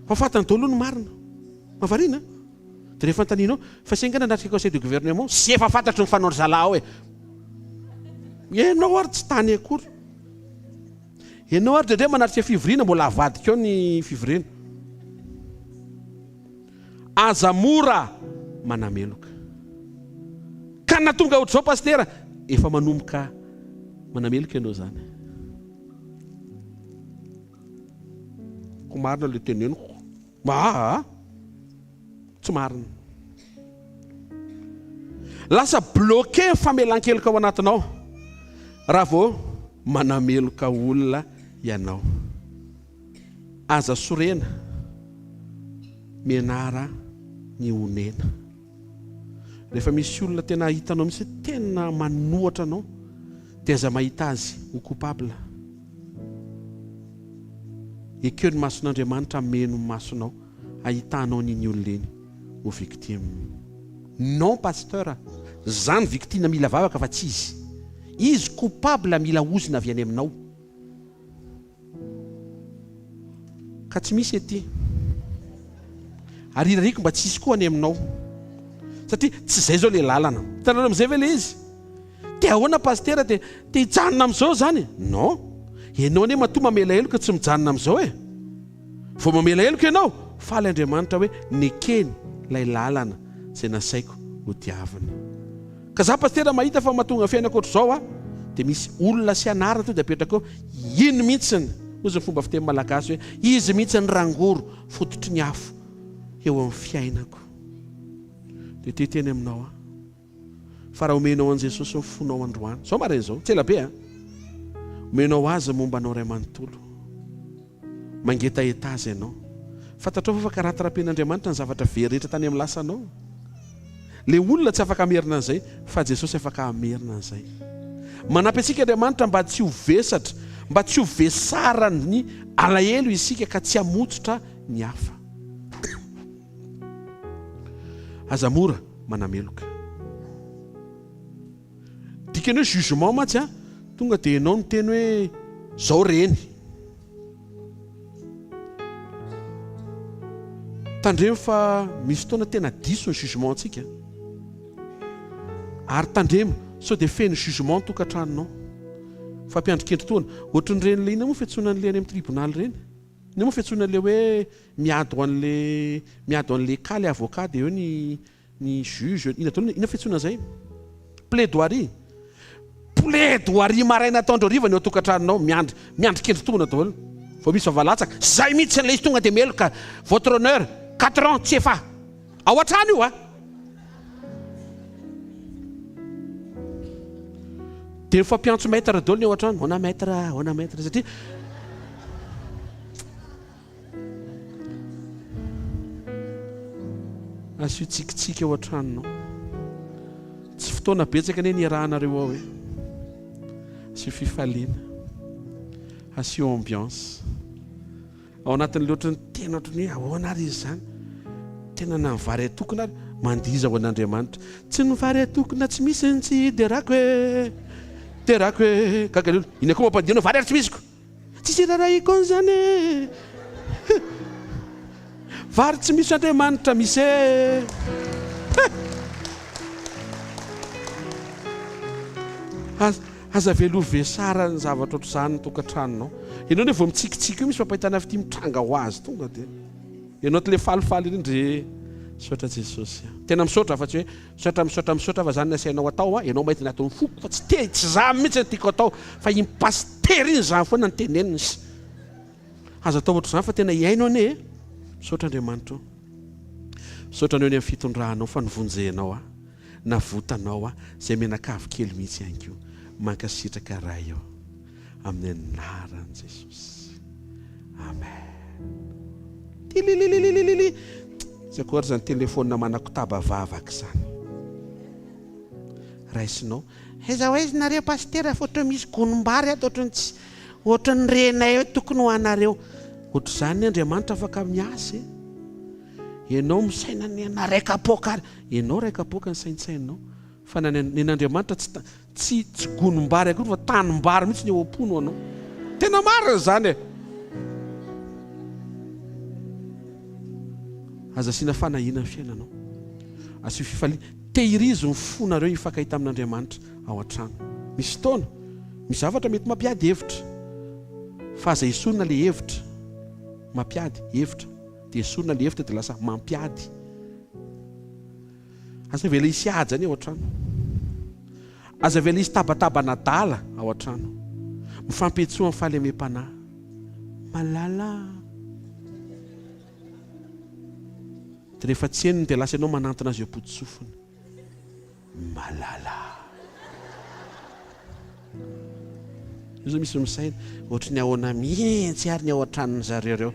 Fa fantany daholo ny marina. Mahavariana an? Dia rehefa anontanianao, fa sy angaha nanatrika conseil de gouvernement? Sy efa fantatro ny fanaon-dry zalahy ao e! Ianao ary tsy tany akory. Ianao ary indraindray manatrika fivoriana, mbola avadika ao ny fivoriana. Aza mora manameloka. Ka na tonga ohatr'izao pasitera, efa manomboka manameloka ianao izany. Ko marina le teneniko. Aa! Tsy marina. Lasa bloqué ny famelan-keloka ao anatinao raha vao manameloka olona ianao. Aza sorena, mianara ny honena. Rehefa misy olona tena hitanao mihitsy hoe tena manohatra anao dia aza mahita azy ho coupable. Ekeo ny mason'Andriamanitra hameno ny masonao hahitanao an'iny olona iny ho victime. Non pasteur a! Za ny victime mila vavaka fa tsy izy. Izy coupable mila ozona avy any aminao. Ka tsy misy ety. Ary irariako mba tsy hisy koa any aminao. Satria tsy izay izao ilay lalana. Hitanareo amin'izay ve ilay izy? Dia ahoana pasitera dia te hijanona amin'izao izany? Non. Ianao anie matoa mamela heloka tsy mijanona amin'izao e. Vao mamela heloka ianao, faly Andriamanitra hoe nekeny ilay lalana izay nasaiko hodiavina. Ka za pasitera mahita fa mahatonga fiainako ohatr'izao aho dia misy olona sy anarana tonga dia apetrako eo, iny mihitsiny, hozy ny fomba fiteny malagasy hoe izy mihitsy ny rangoro fototry ny afo eo amin'ny fiainako. Dia te hiteny aminao aho fa raha omenao an'i Jesosy ny fonao androany, izao maraina izao, tsy ela be an, omenao Azy ny momba anao iray manontolo. Mangetaheta Azy ianao. Fantatrao va fa karaha tarapen'Andriamanitra ny zavatra very rehetra tany amin'ny lasanao? Ilay olona tsy afaka hamerina an'izay, fa Jesosy afaka hamerina an'izay. Manampy antsika Andriamanitra mba tsy ho vesatra, mba tsy ho vesaran'ny alahelo isika ka tsy hamotsotra ny hafa. Aza mora manameloka. Dikany hoe jugement mantsy an, tonga dia ianao miteny hoe zao reny. Tandremo fa misy fotoana tena diso ny jugement antsika. Ary tandremo sao dia feno jugement ny tokantranonao. Fampiandry kendry tohana. Ohatran'ireny le inona moa fiantsoana an'le any amin'ny tribonaly ireny? Inona moa fiantsoana an'le hoe miady ho an'le miady ho an'le cas le avocat dia eo ny Ny juge, inona daholo, inona fiantsoana izay? Plaidoirie. Plaidoirie maraina atoandro hariva ny ao an-tokantranonao, miandry, miandry kendry tohina daholo. Vao misy vava latsaka, zay mihitsy ilay izy tonga dia meloka, votre honneur, quatre ans tsy efa. Ao an-trano io a! Dia mifampiantso maître daholo ny ao an-trano, ahoana maître, ahoana maître, satria Asio tsikitsiky ao an-tranonao. Tsy fotoana betsaka anie ny iarahanareo ao e. Asio fifaliana. Asio ambiance. Ao anatin'ilay ohatran'ny tena ohatran'ny hoe ahoana ary izy izany? Tena na ny vary atokona ary mandiza ho an'Andriamanitra. Tsy ny vary atokona tsy misy ny tsy derako e. Derako e. Gaga ny olona. Inona koa mampandihy anao vary ary tsy misy ko. Tsisy irarahiko an'izany e! Vary tsy misy Andriamanitra misy e! Aza avela ho vesaran'ny zavatra ohatr'izany ny tokantranonao. Ianao anie vao mitsikitsiky eo misy fampahitana fitia mitranga ho azy tonga dia. Ianao tle falifaly ery ndry misaotra Jesosy a. Tena misaotra fa tsy hoe misaotra misaotra misaotra fa zany ny asainao atao a, ianao mahita ny aton'ny foko fa tsy te tsy za mihitsy no tiako atao fa iny pasitera iny zany foana no teneniny sy aza atao ohatr'izany fa tena hihaino anie e. Misaotra Andriamanitra o. Misaotra anao eny amin'ny fitondranao fa novonjenao ahy, navotanao ahy, izay mianakavy kely mihitsy ihany koa. Mankasitraka Ray o. Amin'ny anaran'i Jesosy. Amen. Tilililililili. Tsy akory izany telephone manakotaba vavaka izany. Raisinao. Aiza ho aiza nareo pasitera fa ohatran'ny misy gonim-bary ato ohatran'ny tsy ohatran'ny renay hoe tokony ho anareo. Ohatr'izany Andriamanitra afaka miasa e. Ianao misaina ny ana ray kapoaka ary. Ianao ray kapoaka ny saintsainao. Fa ny an'Andriamanitra tsy Tsy tsy gonom-bary akory fa tanim-bary mihitsy ny ao am-pony ho anao. Tena marina izany e! Aza asiana fanahiana ny fiainanao. Asio fifaliana. Tehirizo ny fonareo hifankahita amin'Andriamanitra ao an-trano. Misy fotoana, misy zavatra mety mampiady hevitra. Fa aza esorina ilay hevitra mampiady hevitra. Dia esorina ilay hevitra dia lasa mampiady. Aza avela hisy ady zany ao an-trano. Aza avela hisy tabataban'adala ao an-trano. Mifampiantsoa amin'ny fahalemem-panahy. Malala a! Dia rehefa tsy henony dia lasa ianao manantona azy eo am-potosofiny. Malala a! Io zao misy misaina, ohatry ny ahoana mihitsy ary ny ao an-tranon'ny zareo ireo.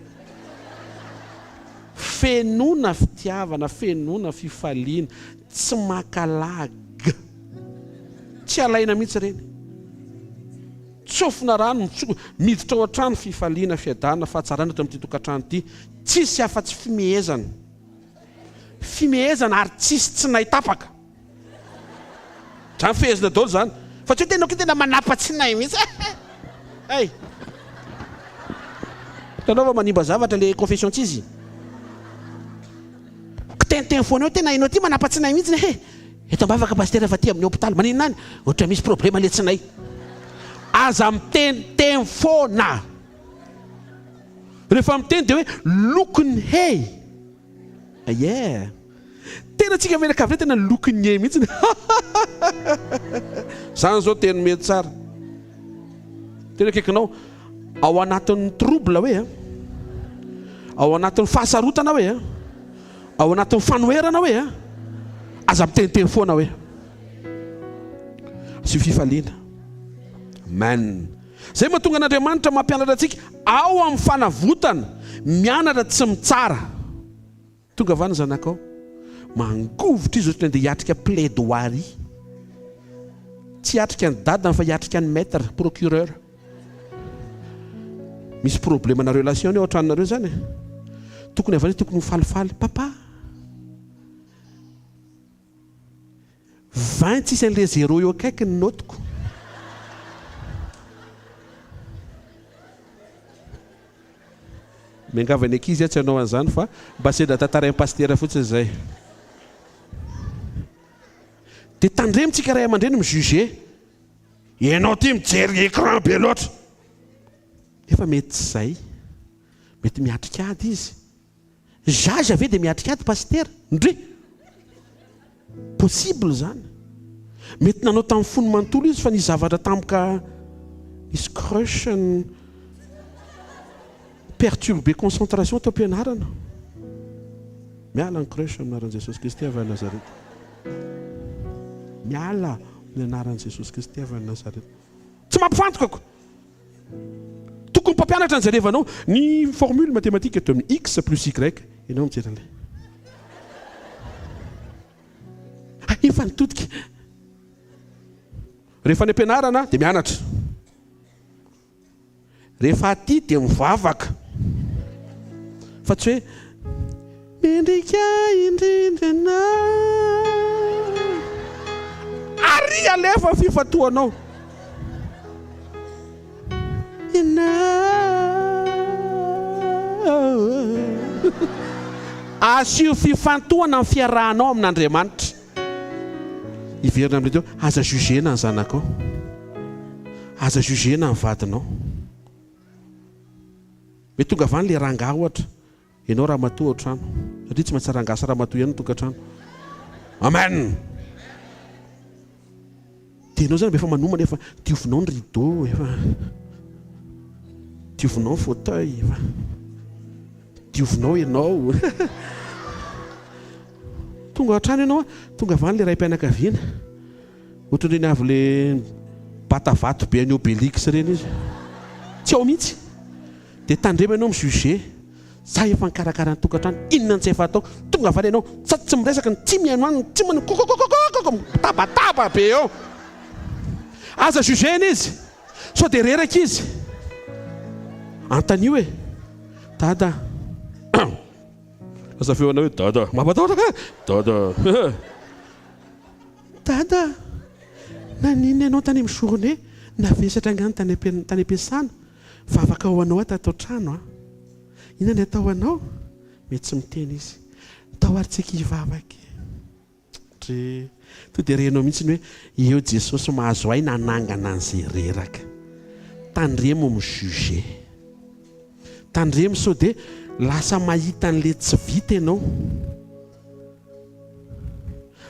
Fenoina fitiavana, fenoina fifaliana, tsy maka lag. Tsy alaina mihitsy ireny. Tsofina rano, mitso, miditra ao an-trano fifaliana, fiadanana, fahatsarana eto amin'ity tokantrano ity. Tsisy afa-tsy fimehezana. Fimehezana ary tsisy tsinay tapaka. Zany fehezina daholo zany. Fa tsy hoe tena tena manapa-tsinay mihitsy. Hay. Hitanao fa manimba zavatra le confession tsisy. Kiteniteny foana eo tena enao ty manapa-tsinay mihitsy he. Eto am-bavaka pasitera fa aty amin'ny hopitaly maninona any? Ohatra misy problema le tsinay. Aza miteniteny foana. Rehefa miteny dia hoe lokon'ny hehy. Yeah. Tena tsika mianakavy tena lokon'ny hehy mihitsy. Zany zao teny mety tsara. Tena akaikinao ao anatin'ny trouble hoe a. Ao anatin'ny fahasarotana hoe a. Ao anatin'ny fanoherana hoe a. Aza miteniteny foana hoe. Asio fifaliana. Amen. Izay mahatonga an'Andriamanitra mampianatra antsika ao amin'ny fanavotana, mianatra tsy mitsara. Tonga va ny zanakao? Mangovitra izy ohatran'ny andeha hiatrika plaidoirie. Tsy hiatrika ny dadany fa hiatrika ny maître, procureur. Misy problème na relation ny ao an-tranonareo izany e? Tokony avy aiza tokony ho falifaly. Papa! 20 tsisy an'le zéro eo akaiky ny notiko. Miangavy ny ankizy aho tsy hanao an'izany fa mba sendra tantarain'i Pasitera fotsiny izay. Dia tandremo tsika ray aman-dreny mi-juger. Ianao ity mijery écran be loatra. Nefa mety tsy izay. Mety miatrika ady izy. Zaza ve dia miatrika ady Pasitera? Ndry! Possible izany. Mety nanao tamin'ny fony manontolo izy fa nisy zavatra tampoka nisy crush n perturber concentration teo am-pianarana. Miala ny crush amin'ny anaran'i Jesosy Kristy avy any Nazareta. Miala amin'ny anaran'i Jesosy Kristy avy any Nazareta. Tsy mampifantoka ko! Tokony mpampianatra ny jerevanao ny formule mathématique eto amin'ny x plus y. Ianao mijery an'ilay. Ah, efa nitodika. Rehefa any am-pianarana dia mianatra. Rehefa aty dia mivavaka. Fa tsy hoe mendrika indrindra ianao. Ary alefa ny fifantohanao. Ianao. Asio fifantohana ny fiarahanao amin'Andriamanitra. Hiverina amin'ilay teo, aza jugena ny zanakao. Aza jugena ny vadinao. Mety tonga avy any ilay rangahy ohatra. Ianao ramatoa ao trano. Satria tsy maintsy rangahy sy ramatoa ihany ny tokantrano. Amen! Dia ianao zany efa manomana efa diovinao ny rideau, efa diovinao ny fauteuil, efa diovinao ianao. Tonga ao an-trano ianao, tonga avy any ilay raim-pianakaviana. Ohatran'ireny avy le bata vato be an'i Obélix ireny izy. Tsy ao mihitsy. Dia tandremo ianao mi-juger. Za efa nikarakara ny tokantrano, inona no tsy efa ataoko? Tonga avy any ianao, sady tsy miresaka no tsy mihaino any no tsy manao kokokokokokoko, mitabataba be eo. Aza juger-na izy, sao dia reraka izy. Antanio e, Dada a. Lasa feo anao hoe Dada, mampatahotra ka! Dada a. Dada a! Naninona ianao tany amin'ny journée? Navesatra angaha ny tany am-piasana? Vavaka ho anao aho tato an-trano a! Inona ny atao anao? Mety tsy miteny izy. Ndao ary tsika hivavaka e! Dre. To dia renao mihitsy ny hoe eo Jesosy mahazo aina hanangana an'izay reraka. Tandremo mi-juger. Tandremo sao dia lasa mahita an'ilay tsy vita ianao.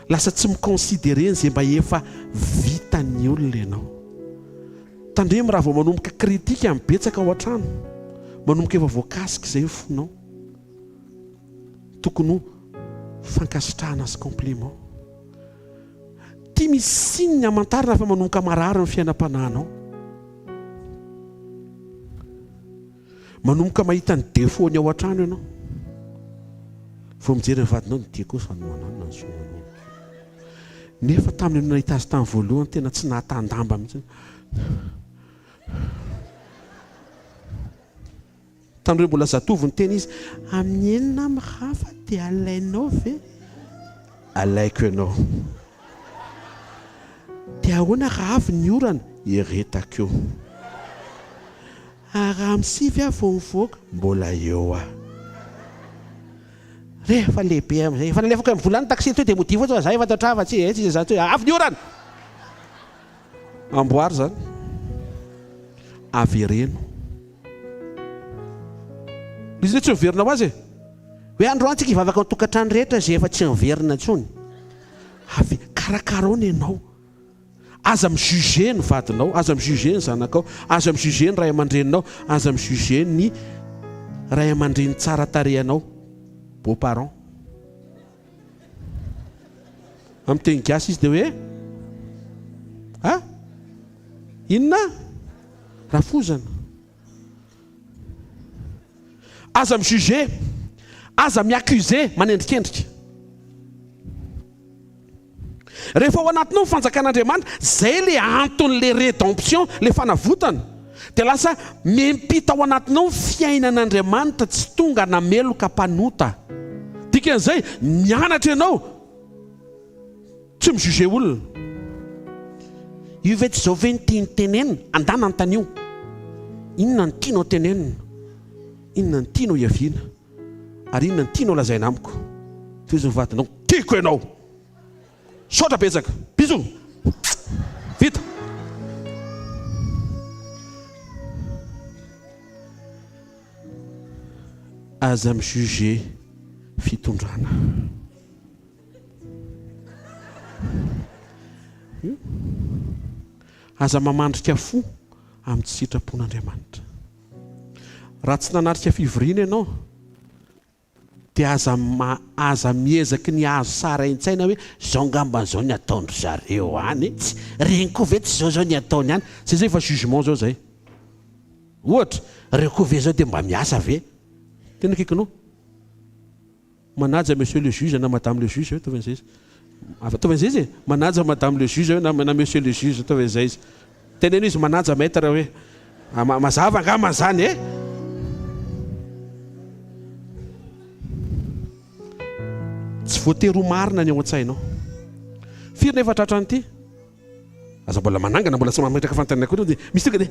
Lasa tsy mi-considerer an'izay mba efa vitan'ny olona ianao. Tandremo raha vao manomboka critique ny betsaka ao an-trano, manomboka efa voakasika izay ny fonao. Tokony ho fankasitrahana sy compliment. Ity misy signe hamantarana fa manomboka marary ny fiainam-panahinao. Manomboka mahita ny défaut ny ao an-trano ianao. Vao mijery ny vadinao, ny tiako kosa no ananona ny soa anao. Nefa tamin'ny nahita azy tamin'ny voalohany tena tsy nahatan-damba mihitsy. Tamin'ireo mbola zatovo niteny izy, Amin'ny enina aho mirava dia alainao ve? Alaiko ianao. Dia ahoana raha avy ny orana? Eretako eo. Ary raha amin'ny sivy aho vao mivoaka? Mbola eo aho. Rehefa lehibe amin'izay, efa nalefako amin'ny vola ny taxi teo dia modia fotsiny fa za efa tao an-trano fa tsy eh, tsy iza avy ny orana! Amboary izany. Avereno. Izy ve tsy miverina ho azy e? Hoe androany tsika hivavaka ny tokantrano rehetra izay efa tsy miverina intsony. Ave, karakarao ny anao. Aza mi-juger ny vadinao, aza mi-juger ny zanakao, aza mi-juger ny ray aman-dreninao, aza mi-juger ny ray aman-dreny tsara tarehanao, beaux parents. Amin'ny teny gasy izy dia hoe a inona? Rafozana. Aza mi-juger, aza mi-accuser, manendrikendrika. Rehefa ao anatinao ny fanjakan'Andriamanitra, zay le anton'le rédemption, le fanavotana, dia lasa miampita ao anatinao ny fiainan'Andriamanitra tsy tonga nameloka mpanota. Dikan'izay, mianatra ianao tsy mi-juger olona. Io ve tsy izao ve no tiany tenenina? Andana antanio. Inona no tianao tenenina? Inona no tianao hiaviana? Ary inona no tianao lazaina amiko? Tohizo ny vadinao, tiako ianao! Misaotra betsaka. Bisous. Vita. Aza mi-juger fitondrana. Aza mamandrika fo amin'ny tsy sitrapon'Andriamanitra. Raha tsy nanatrika fivoriana ianao, Dia aza aza miezaky ny hahazo sary ain-tsaina hoe zao ngambany zao ny ataon-dry zareo any e, tsy reny koa ve tsy zao zao ny ataony any, zay zao efa jugement zao zay. Ohatra, reo koa ve zao dia mba miasa ve? Tena akaikinao. Manaja monsieur le juge na madame le juge ataovy an'izay izy. Ataovy an'izay izy e! Manaja madame le juge na na monsieur le juge ataovy an'izay izy. Teneno izy manaja maître hoe mazava angamba izany e! Tsy voatery ho marina ny ao an-tsainao. Firy nefa tratran'ity? Aza mbola manangana, mbola tsy mametraka fanontaniana akory dia misy tonga dia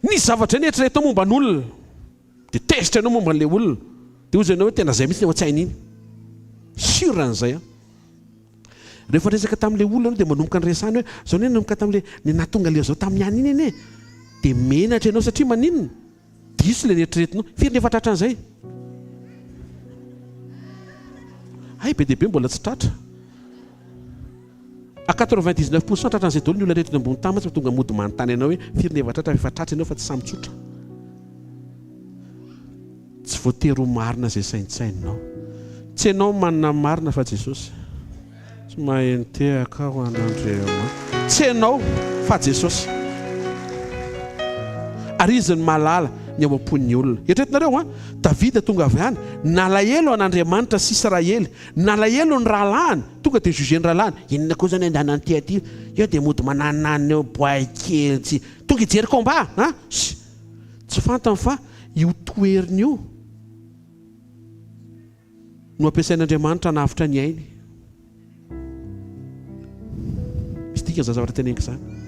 Nisy zavatra neritreretinao momba ny olona, dia tezitra ianao momba an'ilay olona, dia hozy ianao hoe tena izay mihitsy ny ao an-tsainy iny. Sûr an'izay aho. Rehefa niresaka tamin'ilay olona ianao dia manomboka niresahany hoe izao anie nanomboka tamin'ilay ny nahatonga ilay izao tamin'ny any iny anie. Dia menatra ianao satria maninona? Diso ilay neritreretinao. Firy ny efa tratran'izay? Hay be dia be mbola tsy tratra. À 99 pour cent tratran'izay daholo ny olona rehetra eto ambony tany mantsy fa tonga mody manontany anao hoe firy ny efa tratra fa efa tratra ianao fa tsy samy tsotra. Tsy voatery ho marina izay saintsaininao. Tsy ianao manana ny marina fa Jesosy. Tsy mahay nitehaka aho an'Andriamanitra. Tsy ianao fa Jesosy. Ary Izy no mahalala ny ao am-pon'ny olona. Eritreretinareo an? Davida tonga avy any, nalahelo an'Andriamanitra sy Israely, nalahelo ny rahalahiny, tonga dia juger ny rahalahiny. Inona koa izany andehanan'ity aty? Eo dia mody manananina eo boay kely tsy. Tonga hijery combat an? Tsy fantany fa io toeriny io no ampiasain'Andriamanitra hanavotra ny ainy. Misy dikany izany zavatra teneniko izany.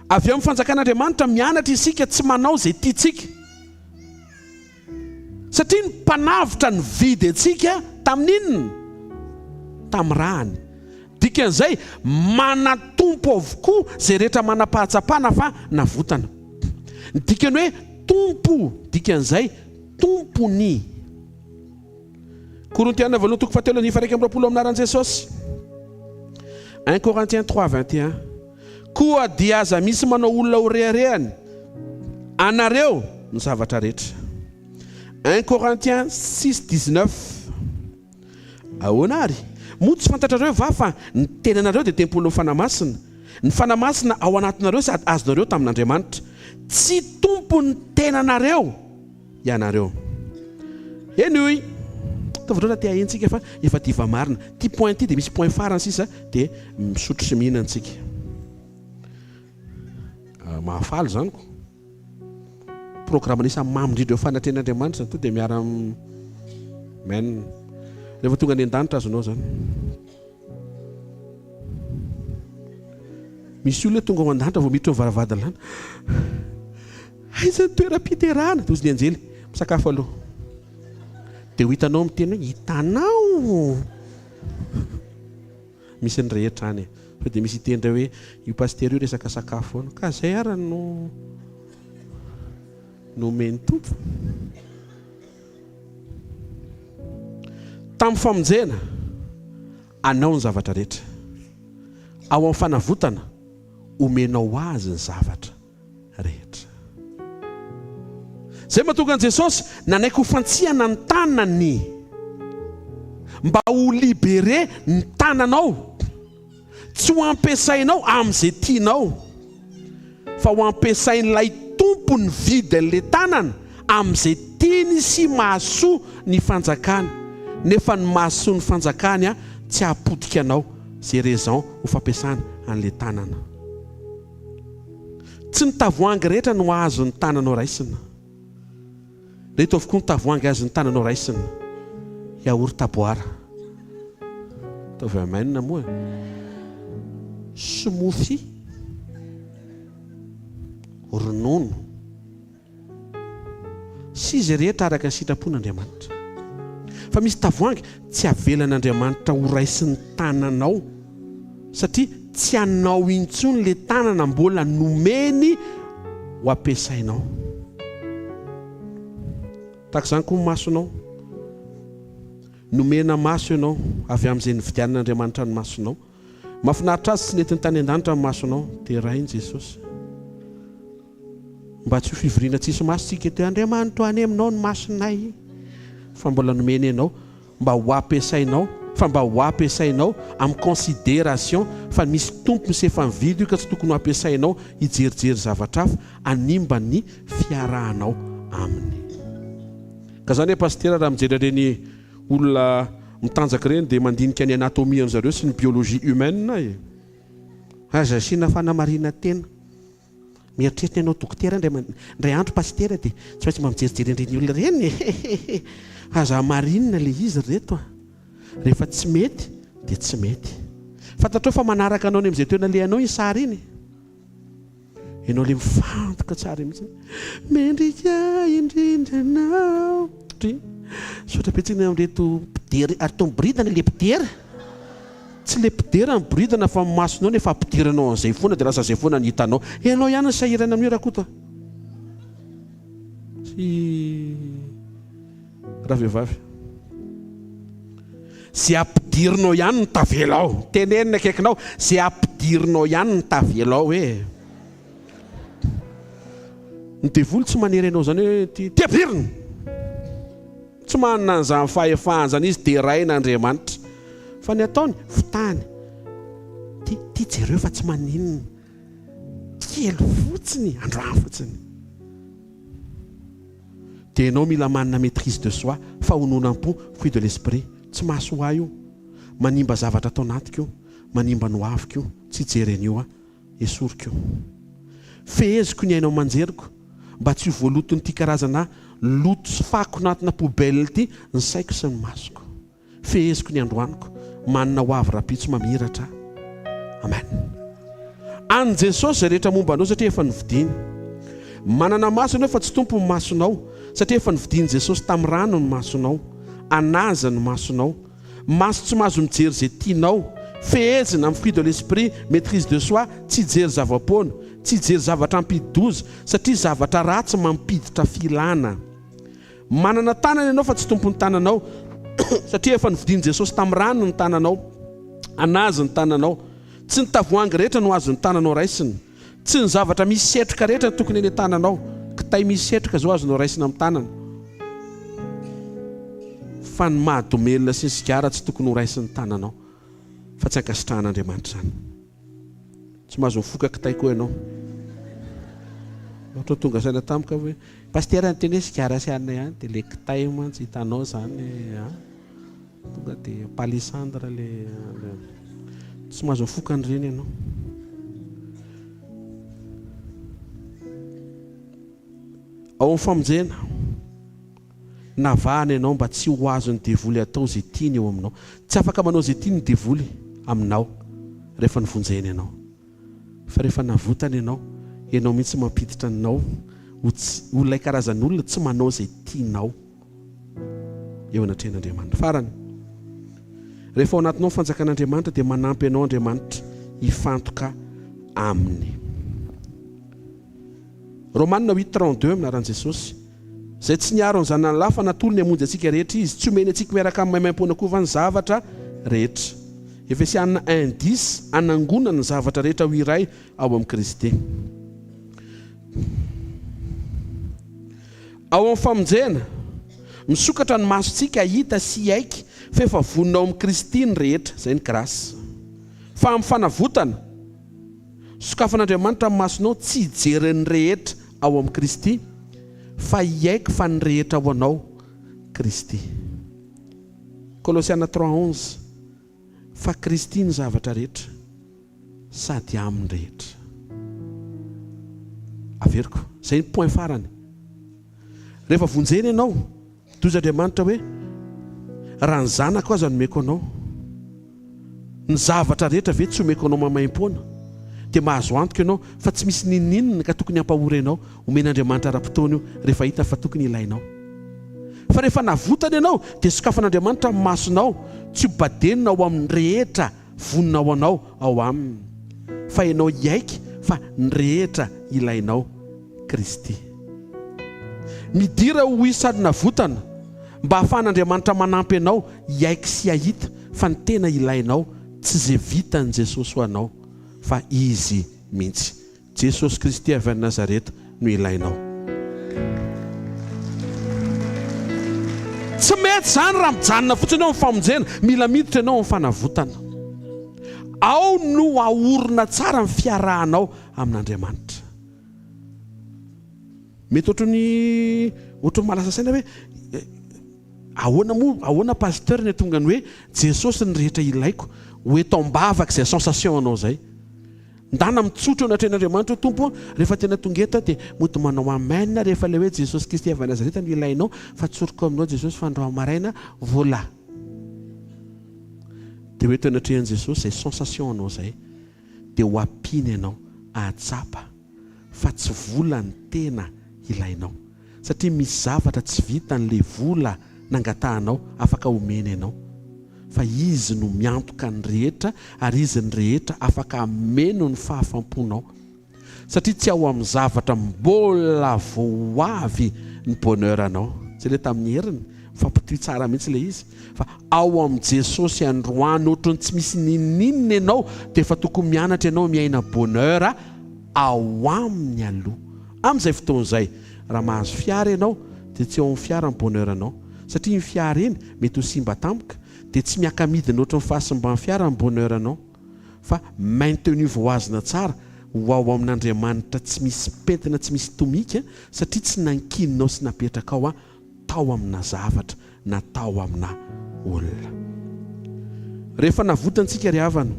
Avy eo amin'ny fanjakan'Andriamanitra mianatra isika tsy manao izay tiantsika. Satria ny mpanavotra nividy antsika tamin'inona? Tamin'ny rany. Dikan'izay, manan-tompo avokoa izay rehetra manam-pahatsapana fa navotana. Ny dikany hoe tompo, dikan'izay, tompony. Korintiana voalohany toko fahatelo andininy faha-21 amin'ny anaran'i Jesosy. Un Corinthiens 3, 21. Koa dia aza misy manao olona ho reharehany anareo ny zavatra rehetra. Un Corinthiens 6, 19. Ahoana àry? Moa tsy fantatrareo va fa ny tenanareo dia tempolin'ny Fanahy Masina, ny Fanahy Masina ao anatinareo sady azonareo tamin'Andriamanitra? Tsy tompon'ny tenanareo ianareo. Henoy! Ataovy indray raha te haheno tsika fa efa diva marina. Ty point ty dia misy point farany sisa dia misotro sy mihinana tsika. Ah, mahafaly izany ko. Programme anisan'ny mamy indrindra eo fanatrehan'Andriamanitra izany to dia miara men. Rehefa tonga any an-danitra azonao izany. Misy olona tonga ao an-danitra vao miditra eo varavadilana. Aiza ny toeram-piterahana? Dia hozy ny anjely, misakafo aloha. Dia ho hitanao miteny hoe hitanao. Misy ny rehetra any. Fa dia misy hiteny indray hoe io pasitera io resaka sakafo foana. Ka izay ara no nomen'ny Tompo. Tamin'ny famonjena anao ny zavatra rehetra. Ao amin'ny fanavotana omenao azy ny zavatra rehetra. Izay mahatonga an'i Jesosy nanaiky ho fantsihana ny tanany mba ho libere ny tananao. Tsy ho ampiasainao amin'izay tianao fa ho ampiasain'ilay Tompo nividy an'ilay tanana amin'izay tiany sy mahasoa ny fanjakany. Nefa ny mahasoa ny fanjakany tsy hahapotika anao izay raison ho fampiasana an'ilay tanana. Tsy ny tavoahangy rehetra no azon'ny tananao raisina. Reto avokoa ny tavoahangy azon'ny tananao raisina. Yaourt à boire. Ataovy amen moa e. Smoothie. Ronono. Sy izay rehetra araka ny sitrapon'Andriamanitra. Fa misy tavoahangy tsy avelan'Andriamanitra ho raisin'ny tananao satria tsy anao intsony ilay tanana mbola nomeny ho ampiasainao. Tahaka izany koa ny masonao. Nomena maso ianao avy amin'izay nividianan'Andriamanitra ny masonao. Mahafinaritra azy tsy nentiny tany an-danitra ny masonao. Derainy Jesosy. Mba tsy ho fivoriana tsisy maso tsika eto hoe Andriamanitro any aminao ny masonay fa mbola nomeny anao mba ho ampiasainao fa mba ho ampiasainao amin'ny consideration fa misy tompony sy efa nividy io ka tsy tokony ho ampiasainao hijerijery zavatra hafa hanimba ny fiarahanao aminy. Ka zany hoe pasitera raha mijery an'ireny olona mitanjaka ireny dia mandinika ny anatomie an'zareo sy ny biologie humaine e! Aza asiana fanamarinan-tena. Mieritreritra ny hanao dokotera indray indray andro pasitera dia tsy maintsy mba mijerijery an'ireny olona ireny e! Hehehe! Aza hamarinina ilay izy ry reto a! Rehefa tsy mety dia tsy mety. Fantatrao fa manaraka anao any amin'izay toerana alehanao iny sary iny? Ianao ilay mifantoka tsara iny mihitsy. Mendrika indrindra anao. Misaotra betsaka ny amin'ireto mpidera ary toa miboridana ilay mpidera. Tsy le mpidera no boridana fa ny masonao no efa ampidiranao an'izay foana dia lasa izay foana no hitanao. Ianao ihany no sahirana amin'io Rakoto a! Sy ravehivavy. Izay ampidirinao ihany no tavela ao. Teneno ny akaikinao, izay ampidirinao ihany no tavela ao e! Ny devoly tsy manery anao izany hoe ty, ty ampidirina! Tsy manana an'izany fahefahana izany izy, deraina Andriamanitra. Fa ny ataony, fitahany. Ty, ty jereo fa tsy maninona. Kely fotsiny, androany fotsiny. Dia ianao mila manana maîtrise de soi, fahononam-po, fruit de l'esprit. Tsy mahasoa ahy io. Manimba zavatra ato anatiko io. Manimba ny hoaviko io. Tsy hijery an'io aho. Esoriko io. Feheziko ny haino aman-jeriko mba tsy ho voaloton'ity karazana loto sy fako anatina poubelle ity ny saiko sy ny masoko. Feheziko ny androaniko, manana ho avy rahampitso mamiratra aho. Amen. An'i Jesosy izay rehetra momba anao satria efa novidiany. Manana maso ianao fa tsy tompo ny masonao satria efa novidian'i Jesosy tamin'ny rano ny masonao. An'azy ny masonao. Maso tsy mahazo mijery izay tianao. Fehezina amin'ny fruit de l'esprit, maitrise de soi, tsy hijery zava-poana, tsy hijery zavatra hampidi-doza, satria zavatra ratsy mampiditra filana. Manana tanana ianao fa tsy tompon'ny tananao, satria efa novidian'i Jesosy tamin'ny rany ny tananao. An'Azy ny tananao. Tsy ny tavoahangy rehetra no azon'ny tananao raisina. Tsy ny zavatra misy setroka rehetra no tokony eny an-tananao. Kitay misy setroka izao azonao raisina amin'ny tanana. Fa ny mahadomelina sy ny sigara tsy tokony ho raisin'ny tananao. Fa tsy ankasitrahan'Andriamanitra izany. Tsy mahazo mifoka kitay koa ianao. Ohatra tonga saina tampoka hoe, Pasitera niteny hoe sigara sy anona ihany, dia ilay kitay mantsy hitanao izany an. Tonga dia palissandre le tsy mahazo mifoka an'ireny ianao. Ao amin'ny famonjena, navahana ianao mba tsy ho azon'ny devoly atao izay tiany eo aminao. Tsy afaka manao izay tiany ny devoly aminao rehefa novonjena ianao. Fa rehefa navotana ianao, ianao mihitsy mampiditra anao ho tsy ho ilay karazan'olona tsy manao izay tianao eo anatrehan'Andriamanitra. Farany, rehefa ao anatinao ny fanjakan'Andriamanitra dia manampy anao Andriamanitra hifantoka Aminy. Romana huit 32 Amin'ny anaran'i Jesosy, izay tsy niaro ny Zanany lahy fa natolony hamonjy antsika rehetra Izy, tsy omeny antsika miaraka aminy maimaimpoana koa va ny zavatra rehetra? Efesiana un dix Hanangonany ny zavatra rehetra ho iray ao amin'i Kristy. Ao amin'ny famonjena, misokatra ny masontsika hahita sy hiaiky fa efa vonona ao amin'i Kristy ny rehetra, izay ny grâce. Fa amin'ny fanavotana, Sokafan'Andriamanitra ny masonao tsy hijery ny rehetra ao amin'i Kristy fa hiaiky fa ny rehetra ao anao Kristy. Kolosiana 3 11 Fa Kristy no zavatra rehetra sady amin'ny rehetra. Averiko, izay ny point farany. Rehefa vonjena ianao, Tohizo Andriamanitra hoe, Raha ny zanako aza nomeko anao, ny zavatra rehetra ve tsy omeko anao maimaimpoana? Dia mahazo antoka ianao fa tsy misy n'inon'inona ka tokony hampahory anao. Omen'Andriamanitra ara-potoana io rehefa hitany fa tokony ilainao. Fa rehefa navotana ianao, dia sokafan'Andriamanitra ny masonao, tsy ho badenina ao amin'ny rehetra vonona ho anao ao Aminy, fa ianao hiaiky fa ny rehetra ilainao Kristy. Midira ho isan'ny navotana mba hahafahan'Andriamanitra manampy anao hiaiky sy hahita fa ny tena ilainao tsy izay vitan'i Jesosy ho anao fa Izy mihitsy. Jesosy Kristy avy any Nazareta no ilainao. Tsy mety izany raha mijanona fotsiny eo amin'ny famonjena, mila miditra ianao amin'ny fanavotana. Ao no ahorina tsara ny fiarahanao amin'Andriamanitra. Mety ohatran'ny ohatran'ny mahalasa saina hoe ahoana moa ahoana pasteur ny hatonga ny hoe Jesosy ny rehetra ilaiko ho eto am-bavaka izay sensation anao izay. Ndana mitsotra eo anatrehan'Andriamanitra hoe Tompo rehefa tena tonga eto aho dia mody manao amen rehefa ilay hoe Jesosy Kristy avy any Nazareta no ilainao fa tsoriko aminao Jesosy fa androany maraina vola dia ho eto anatrehan'i Jesosy izay sensation anao izay dia ho ampiany ianao hahatsapa fa tsy vola ny tena ilainao satria misy zavatra tsy vitan'ilay vola nangatahanao afaka omeny anao fa Izy no miantoka ny rehetra ary Izy ny rehetra afaka hameno ny fahafamponao satria tsy ao amin'ny zavatra mbola vao ho avy ny bonheur anao zay le tamin'ny heriny mifampitohy tsara mihitsy le izy fa ao amin'i Jesosy androany ohatran'ny tsy misy n'inon'inona ianao dia efa tokony mianatra ianao miaina bonheur ao aminy aloha. Amin'izay fotoana izay, raha mahazo fiara ianao dia tsy ao amin'ny fiara ny bonheur anao. Satria iny fiara iny mety ho simba tampoka dia tsy miaka-midina ohatran'ny fahasimban'ny fiara ny bonheur anao. Fa maintenu voahazona tsara ho ao amin'Andriamanitra tsy misy pentina tsy misy tomika satria tsy nankininao sy napetrakao tao amina zavatra na tao amina olona. Rehefa navotantsika ry havana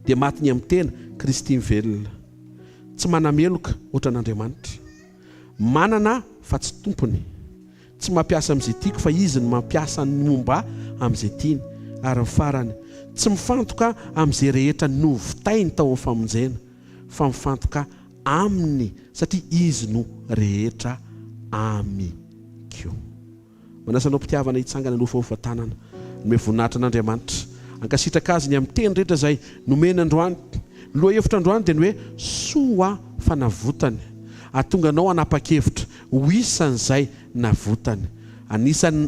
dia maty ny amin'ny tena, Kristy mivelona. Tsy manameloka ohatran'Andriamanitra. Manana fa tsy tompony. Tsy mampiasa amin'izay tiako fa Izy no mampiasa ny momba ahy amin'izay tiany. Ary ny farany, tsy mifantoka amin'izay rehetra novitainy tao amin'ny famonjena fa mifantoka Aminy satria Izy no rehetra amiko. Manasa anao am-pitiavana hitsangana hanofahofa tanana. Hanome voninahitra an'Andriamanitra. Hankasitraka Azy ny amin'ny teny rehetra izay nomeny androany. Ny lohahevitra androany dia ny hoe Soa fanavotany. Hahatonga anao hanapa-kevitra ho isan'izay navotany. Anisan'ny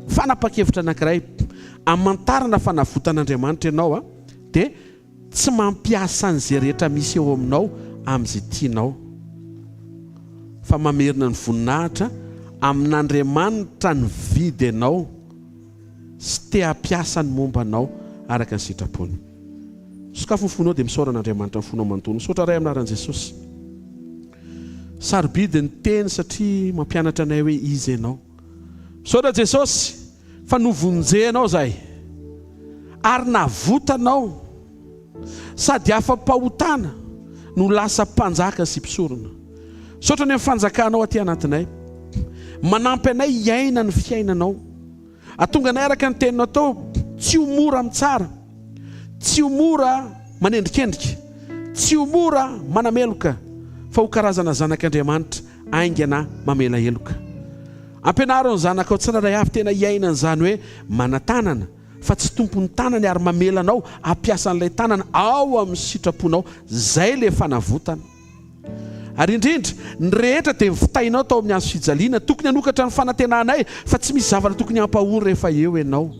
fanapa-kevitra anankiray hamantarana fa navotan'Andriamanitra ianao dia Tsy mampiasa an'izay rehetra misy eo aminao amin'izay tianao, fa mamerina ny voninahitra amin'Andriamanitra nividy anao sy te hampiasa ny momba anao araka ny sitrapony. Sokafy ny fonao dia misaora an'Andriamanitra ny fonao manontolo. Misaotra Ray amin'ny anaran'i Jesosy. Sarobidy ny teny satria mampianatra anay hoe iza ianao. Misaotra Jesosy. Fa novonjenao izahay, ary navotanao, sady afa-pahotana no lasa mpanjaka sy mpisorona. Misaotra ny amin'ny fanjakanao aty anatinay. Manampy anay hiaina ny fiainanao. Atonga anay araka ny teninao tao, tsy ho mora mitsara, tsy ho mora manendrikendrika, tsy ho mora manameloka, fa ho karazana zanak'Andriamanitra haingana mamela heloka. Ampianaro ny zanakao tsirairay avy tena hiaina an'izany hoe manan-tanana fa tsy tompon'ny tanany ary mamela anao hampiasa an'ilay tanana ao amin'ny sitraponao, izay ilay fanavotana. Ary indrindra, ny rehetra dia nivitainao tao amin'ny hazo fijaliana. Tokony hanokatra ny fanantenanay fa tsy misy zavatra tokony hampahory rehefa eo ianao.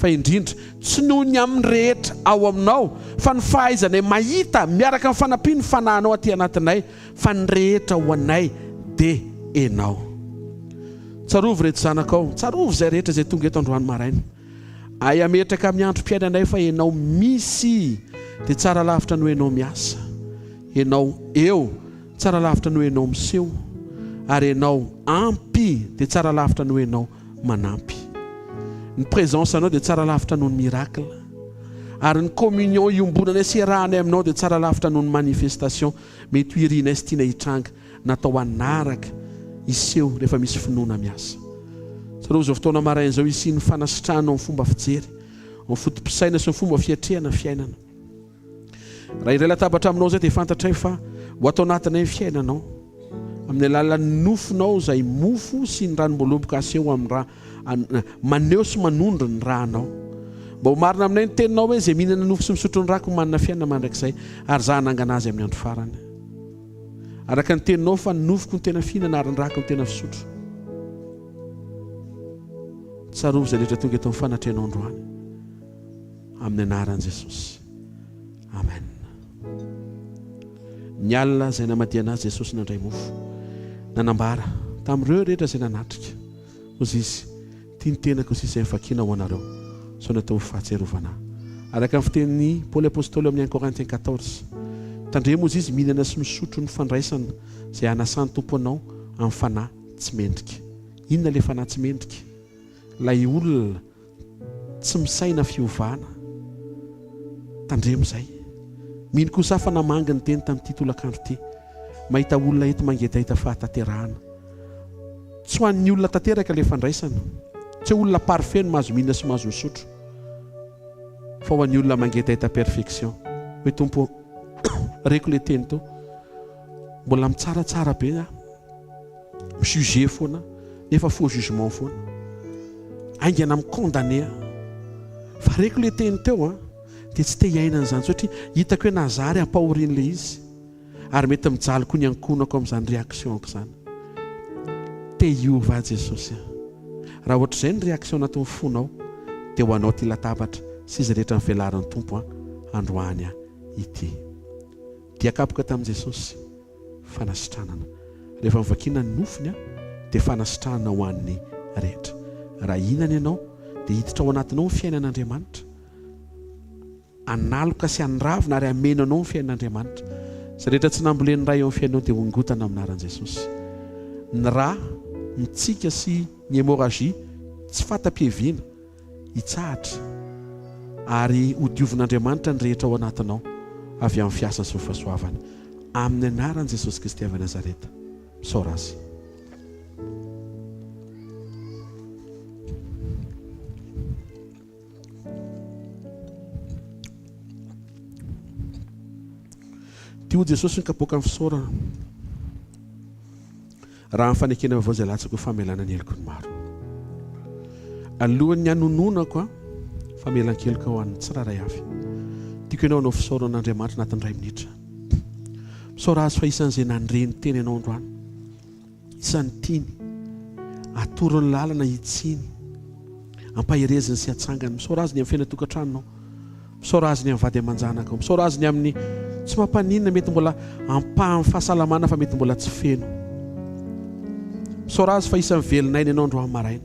Fa indrindra, tsy noho ny amin'ny rehetra ao aminao, fa ny fahaizanay mahita miaraka amin'ny fanampian'ny Fanahinao aty anatinay, fa ny rehetra ho anay dia Ianao. Tsarovy ireto zanakao, tsarovy izay rehetra izay tonga eto androany maraina. Hay hametraka amin'ny androm-piainanay fa Ianao misy dia tsara lavitra noho Ianao miasa. Ianao eo tsara lavitra noho Ianao miseho. Ary Ianao ampy dia tsara lavitra noho Ianao manampy. Ny présence anao dia tsara lavitra noho ny miracle. Ary ny communion iombonanay sy iarahanay aminao dia tsara lavitra noho ny manifestation mety ho irinay sy tianay hitranga natao hanaraka hiseho rehefa misy finoana miasa. Tsarovy izao fotoana maraina izao hisian'ny fanasitrahana ao amin'ny fomba fijery, ao amin'ny foto-pisaina sy ny fomba fiatrehana fiainana. Raha iray latabatra aminao izay dia fantatray fa ho ato anatinay ny fiainanao. Amin'ny alalan'ny nofonao izay mofo sy ny ranom-boaloboka aseho amin'ny ra, maneho sy manondro ny ranao. Mba ho marina aminay ny teninao hoe izay mihinana nofo sy misotro ny rako manana fiainana mandrakizay ary izaho hanangana azy amin'ny andro farany. Araka ny teninao fa ny nofoko no tena fihinana ary ny rako no tena fisotro. Tsarovy izay rehetra tonga eto amin'ny fanatrehanao androany. Amin'ny anaran'i Jesosy. Amen. Ny alina izay namadihana azy Jesosy nandray mofo. Nanambara tamin'ireo rehetra izay nanatrika. Hozy izy, Tia ny tenako sy izay vakiana ho anareo, sao natao ho fahatsiarovana ahy. Araka ny fitenin'i Paoly Apostoly ao amin'ny 1 Corinthiens 14. Tandremo hozy izy mihinana sy misotro ny fandraisana izay hanasan'ny Tompo anao amin'ny fanahy tsy mendrika. Inona ilay fanahy tsy mendrika? Ilay olona tsy misaina fiovana. Tandremo izay. Mino kosa aho fa namangy ny teny tamin'ity tolakandro ity. Mahita olona eto mangetaheta fahatanterahana. Tsy ho an'ny olona tanteraka ilay fandraisana. Tsy hoe olona parfait no mahazo mihinana sy mahazo misotro. Fa ho an'ny olona mangetaheta perfection. Hoe Tompo ô, reko ilay teny teo. Mbola mitsaratsara be aho. Mi-juger foana nefa faux jugement foana. Haingana mi-condamner aho. Fa reko ilay teny teo an, dia tsy te hiaina an'izany satria hitako hoe nazary ampahorian'ilay izy. Ary mety mijaly koa ny ankohonako amin'izany réaction-ko izany. Te hiova ahy Jesosy a. Raha ohatr'izay ny réaction anatin'ny fonao dia ho anao ity latabatra sy izay rehetra nivelarin'ny Tompo androany ity. Dia kapoka tamin'i Jesosy. Fanasitranana. Rehefa novakiana ny nofiny dia fanasitranana ho an'ny rehetra. Raha hihinana ianao dia hiditra ao anatinao ny fiainan'Andriamanitra. Hanaloka sy hanravona ary hameno anao ny fiainan'Andriamanitra. Izay rehetra tsy nambolen'ny Ray eo amin'ny fiainanao dia hongotana amin'ny anaran'i Jesosy. Ny ra mitsika sy ny hémorragie tsy fata-piheviana hitsahatra ary hodiovin'Andriamanitra ny rehetra ao anatinao avy amin'ny fiasany sy ny fahasoavany. Amin'ny anaran'i Jesosy Kristy avy Nazareta. Misaora Azy. Ity hoy Jesosy ny kapoakan'ny fisaorana. Raha ny fanekena vaovao izay latsaka ho famelana ny heloky ny maro. Alohan'ny hanononako a famelan-keloka ho an'ny tsirairay avy. Tiako ianao hanao fisaorana an'Andriamanitra anatin'ny iray minitra. Misaora Azy fa isan'izay nandre ny teny anao androany. Isan'ny tiany. Atoro ny lalana hitsiny. Ampahereziny sy atsangany. Misaora Azy ny amin'ny fiainan-tokantranonao. Misaora Azy ny amin'ny vady aman-janakao. Misaora Azy ny amin'ny tsy mampaninona mety mbola ampahan'ny fahasalamana fa mety mbola tsy feno. Misaora Azy fa isan'ny velon'aina ianao androany maraina.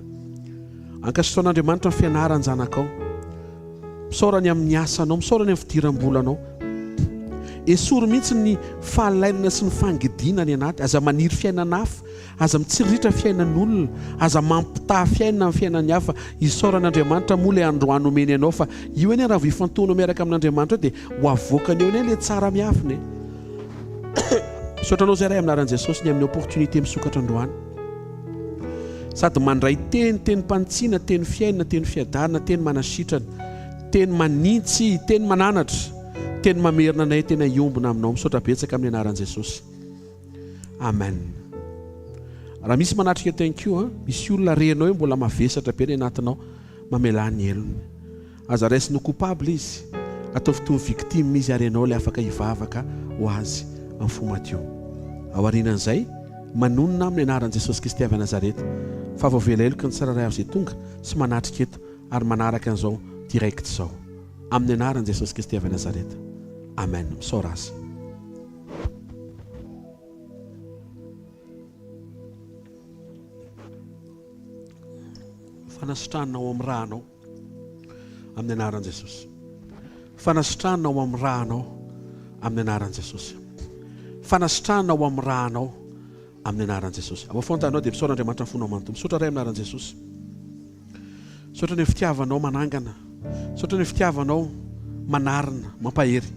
Ankasitrahan'Andriamanitra ny fianaran-janakao. Misaora ny amin'ny asanao. Misaora ny amin'ny fidiram-bolanao. Esory mihitsy ny fahalainana sy ny fangidiana any anaty. Aza maniry fiainana hafa. Aza mitsiriritra fiainan'olona. Aza mampitaha fiainana amin'ny fiainan'ny hafa. Isaorana Andriamanitra moa ilay androany omeny anao fa io anie raha vao ifantohanao miaraka amin'Andriamanitra eo dia ho avoakany eo anie ilay tsara miafina e. Misaotra anao izay Ray amin'ny anaran'i Jesosy ny amin'ny opportunité misokatra androany. Sady mandray teny, tenim-panitsiana, teny fiainana, teny fiadanana, teny manasitrana, teny manintsy, teny mananatra, teny mamerina anay tena hiombona aminao. Misaotra betsaka amin'ny anaran'i Jesosy. Amen. Raha misy manatrika eto ihany koa, misy olona renao hoe mbola mavesatra be ny anatinao, mamelà ny helony. Aza raisina ho coupable izy, ataovy toy ny victime izy ary ianao ilay afaka hivavaka ho azy amin'ny fo madio. Aorianan'izay, manonona amin'ny anaran'i Jesosy Kristy avy Nazareta fa voavela heloka ny tsirairay avy izay tonga sy manatrika eto ary manaraka an'izao direct izao. Amin'ny anaran'i Jesosy Kristy avy Nazareta. Amen. Misaora Azy. Fanasitranana ao amin'ny rànao. Amin'ny anaran'i Jesosy. Fanasitranana ao amin'ny rànao. Amin'ny anaran'i Jesosy. Fanasitranana ao amin'ny rànao. Amin'ny anaran'i Jesosy. Ao afoantanao dia misaora Andriamanitra ny fonao manontolo. Misaotra Ray amin'ny anaran'i Jesosy. Misaotra ny fitiavanao manangana. Misaotra ny fitiavanao manarina, mampahery.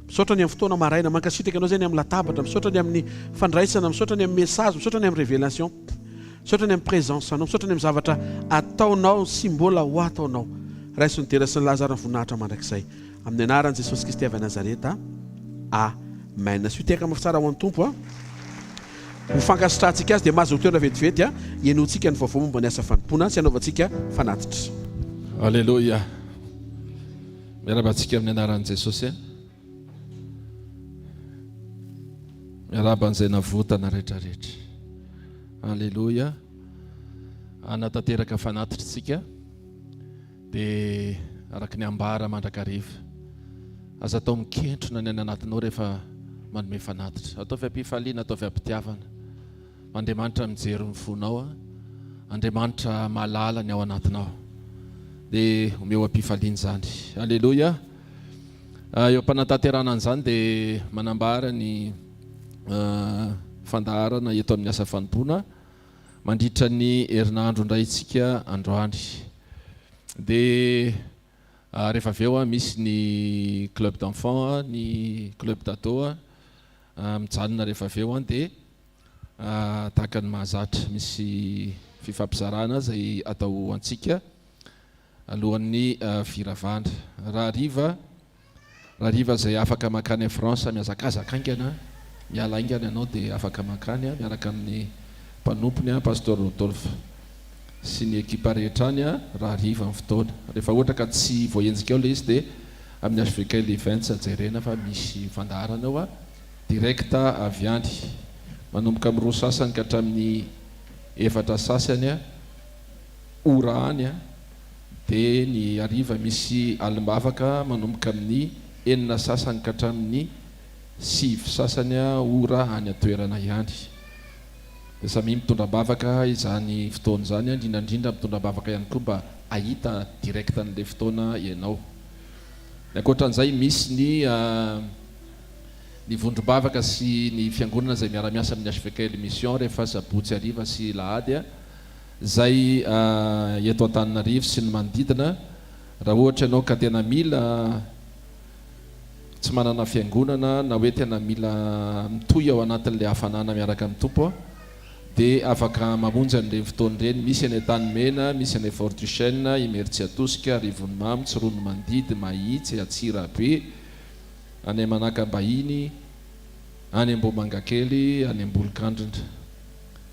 Misaotra ny amin'ny fotoana maraina. Mankasitraka anao izay ny amin'ny latabatra. Misaotra ny amin'ny fandraisana. Misaotra ny amin'ny message. Misaotra ny amin'ny révélation. Misaotra ny amin'ny présence anao. Misaotra ny amin'ny zavatra ataonao sy mbola ho ataonao. Raiso ny dera sy ny laza ary ny voninahitra mandrakizay. Amin'ny anaran'i Jesosy Kristy avy Nazareta. Amen. Asio tehaka mafy tsara ho an'ny Tompo a. Ho fankasitrahantsika azy dia mahazo toerana vetivety a henointsika ny vaovao momba ny asa fanompoana sy hanaovantsika fanatitra. Aleloia. Miarahaba antsika amin'ny anaran'i Jesosy a. Miarahaba an'izay navotana rehetrarehetra. Aleloia. Hanatanteraka fanatitra isika. Dia araka ny ambara mandrakariva, aza atao mikentrona ny any anatinao rehefa manome fanatitra. Ataovy am-pifaliana, ataovy am-pitiavana. Andriamanitra mijery ny fonao, Andriamanitra mahalala ny ao anatinao. Dia omeo am-pifaliana izany. Aleloia. Ah, eo am-panatanterahana an'izany dia manambara ny ah, fandaharana eto amin'ny asa fanompoana. Mandritra ny herinandro indray isika androany. Dia rehefa avy eo misy ny club d'enfants, ny club d'ado mijanona rehefa avy eo dia tahaka ny mahazatra misy fifampizarana izay atao ho antsika alohan'ny firavana. Rahariva Rahariva izay afaka mankany à France mihazakazaka haingana, miala haingana ianao dia afaka mankany miaraka amin'ny mpanompony Pasteur Rodolphe sy ny ekipa rehetra any rahariva ny fotoana. Rehefa ohatra ka tsy voahenjika ao ilay izy dia amin'ny HVKL Events jerena fa misy fandaharana ao direct avy any manomboka amin'ny roa sasany ka hatramin'ny efatra sasany ora any. Dia ny hariva misy alim-bavaka manomboka amin'ny enina sasany ka hatramin'ny sivy sasany ora any an-toerana ihany. Dia samia mitondra am-bavaka izany fotoana izany, indrindra indrindra mitondra am-bavaka ihany koa mba hahita direct an'ilay fotoana ianao. Ny ankoatran'izay misy ny ny vondrom-bavaka sy ny fiangonana izay miara-miasa amin'ny HVKL Mission rehefa sabotsy hariva sy lahady. Izay eto Antananarivo sy ny manodidina, raha ohatra ianao ka tena mila tsy manana fiangonana na hoe tena mila mitohy ao anatin'ilay hafanana miaraka amin'ny Tompo dia afaka mamonjy an'ireny fotoana ireny, misy any Antanimena, misy any Fort Duchesne, Imerintsiatosika, Arivonimamo, Tsiroanomandidy, Mahitsy, Antsirabe, any Manakambahiny, any Ambohimangakely, any Ambolokandrina.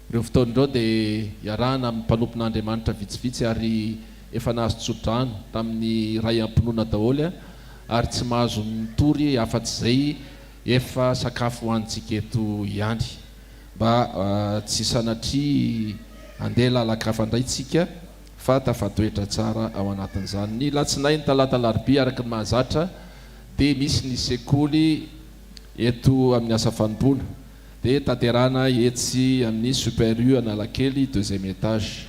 Ireo fotoana ireo dia iarahana amin'ny mpanompon'Andriamanitra vitsivitsy ary efa nahazo tsodrano tamin'ny ray am-pinoana daholo ary tsy mahazo mitory afa-tsy izay efa sakafo hohanintsika eto ihany mba tsy sanatria handeha lalan-kafa indray tsika fa tafatoetra tsara ao anatin'izany. Ny latsinainy, talata, alarobia araka ny mahazatra dia misy ny sekoly eto amin'ny asa fanompoana. Dia tanterahana etsy amin'ny Super U Analakely deuxième étage.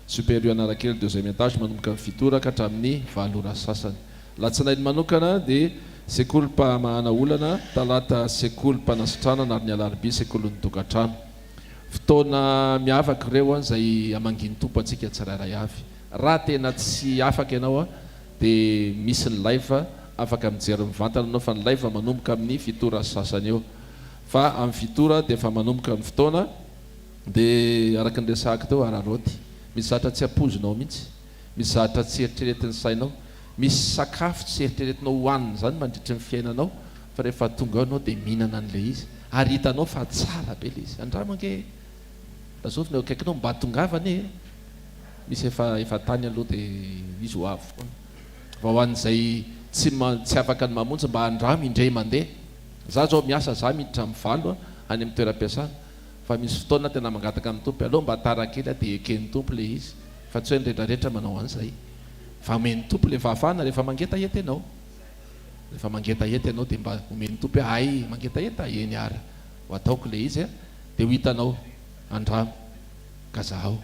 Super U Analakely deuxième étage manomboka amin'ny fito ora ka hatramin'ny valo ora sasany. Latsinainy manokana dia Sekolim-pahamahana olana, Talata sekolim-panasitranana ary ny Alarobia sekolin'ny tokantrano. Fotoana miavaka ireo izay hamangian'ny Tompo antsika tsirairay avy. Raha tena tsy afaka ianao dia misy ny live afaka mijery mivantana ianao fa ny live manomboka amin'ny fito ora sy sasany eo. Fa amin'ny fito ora dia efa manomboka ny fotoana dia araka ny resahako teo araraoty. Misy zavatra tsy ampoizinao mihitsy. Misy zavatra tsy eritreretin'ny sainao. Misy sakafo tsy eritreretinao hohanina izany mandritry ny fiainanao fa rehefa tonga ao ianao dia mihinana an'ilay izy ary hitanao fa tsara be ilay izy. Andramo ange e! Lazovy ny eo akaikinao mba tongava anie e! Misy efa efa tany aloha dia izy ho avy foana. Fa ho an'izay tsy tsy afaka ny mamonjy mba andramo indray mandeha. Za zao miasa za miditra amin'ny valo any amin'ny toeram-piasana fa misy fotoana tena mangataka amin'ny Tompo aleo mba tara kely aho dia eken'ny Tompo ilay izy fa tsy hoe ny retraretra manao an'izay. Fa omen'ny Tompo ilay fahafahana rehefa mangetaheta ianao. Rehefa mangetaheta ianao dia mba omen'ny Tompo hoe hay mangetaheta? Eny ara, ho ataoko ilay izy dia ho hitanao, andramo ka zahao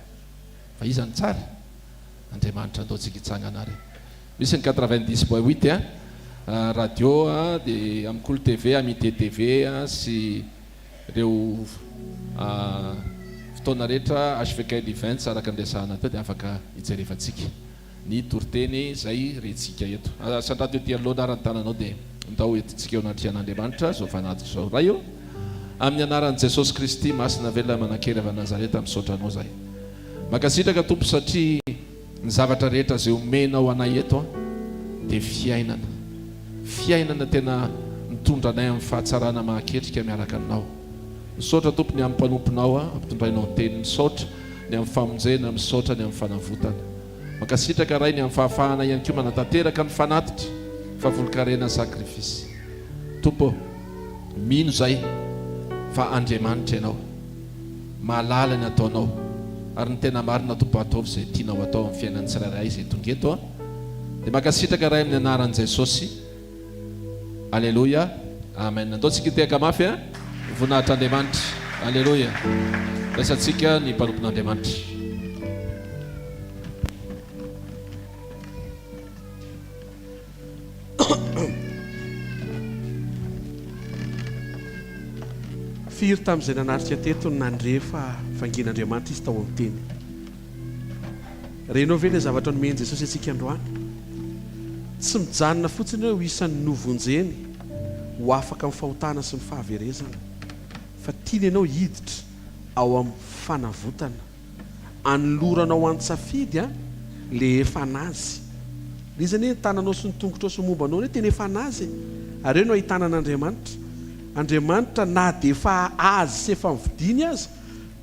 fa iza no tsara? Andriamanitra andao tsika hitsangana ary. Misy ny 90 point huit radio dia amin'ny Kolo TV, Amitié TV sy ireo fotoana rehetra HVKL Events araka ny resahana teo dia afaka hijerevantsika ny toriteny izay rentsika eto. Asandrato ety anoloana ary ny tananao dia ndao entintsika eo anatrehan'Andriamanitra izao fanatitra izao. Ray ô, amin'ny anaran'i Jesosy Kristy Masina velona manan-kery avy any Nazareta misaotra Anao izahay. Mankasitraka Tompo satria Ny zavatra rehetra izay omenao anay eto dia fiainana. Fiainana tena mitondra anay amin'ny fahatsarana mahaketrika miaraka aminao. Misaotra Tompo ny amin'ny mpanomponao ampitondrainao ny teny. Misaotra ny amin'ny famonjena, misaotra ny amin'ny fanavotana. Mankasitraka Ray ny amin'ny fahafahana ihany koa manatanteraka ny fanatitra, favolon-karena, sacrifice. Tompo ô, mino izay fa Andriamanitra Ianao. Mahalala ny ataonao. Ary ny tena marina Tompo ataovy izay tianao atao amin'ny fiainan'ny tsirairay izay tonga eto a. Dia mankasitraka Ray amin'ny anaran'i Jesosy. Aleloia. Amen. Andao tsika hitehaka mafy a. Voninahitr'Andriamanitra. Aleloia. Raisantsika ny mpanompon'Andriamanitra. Firy tamin'izay nanatrika teto no nandre fa vangian'Andriamanitra izy tao amin'ny Teny? Renao ve ilay zavatra nomen'i Jesosy antsika androany? Tsy mijanona fotsiny hoe ho isan'ny novonjeny ho afaka amin'ny fahotana sy ny fahaverezana, fa tiany ianao hiditra ao amin'ny fanavotana. Anoloranao an-tsafidy an le efa anazy. Le izy anie ny tananao sy ny tongotrao sy ny momba anao anie tena efa anazy e. Ary eo no ahitana an'Andriamanitra. Andriamanitra na dia efa azy sy efa novidiany aza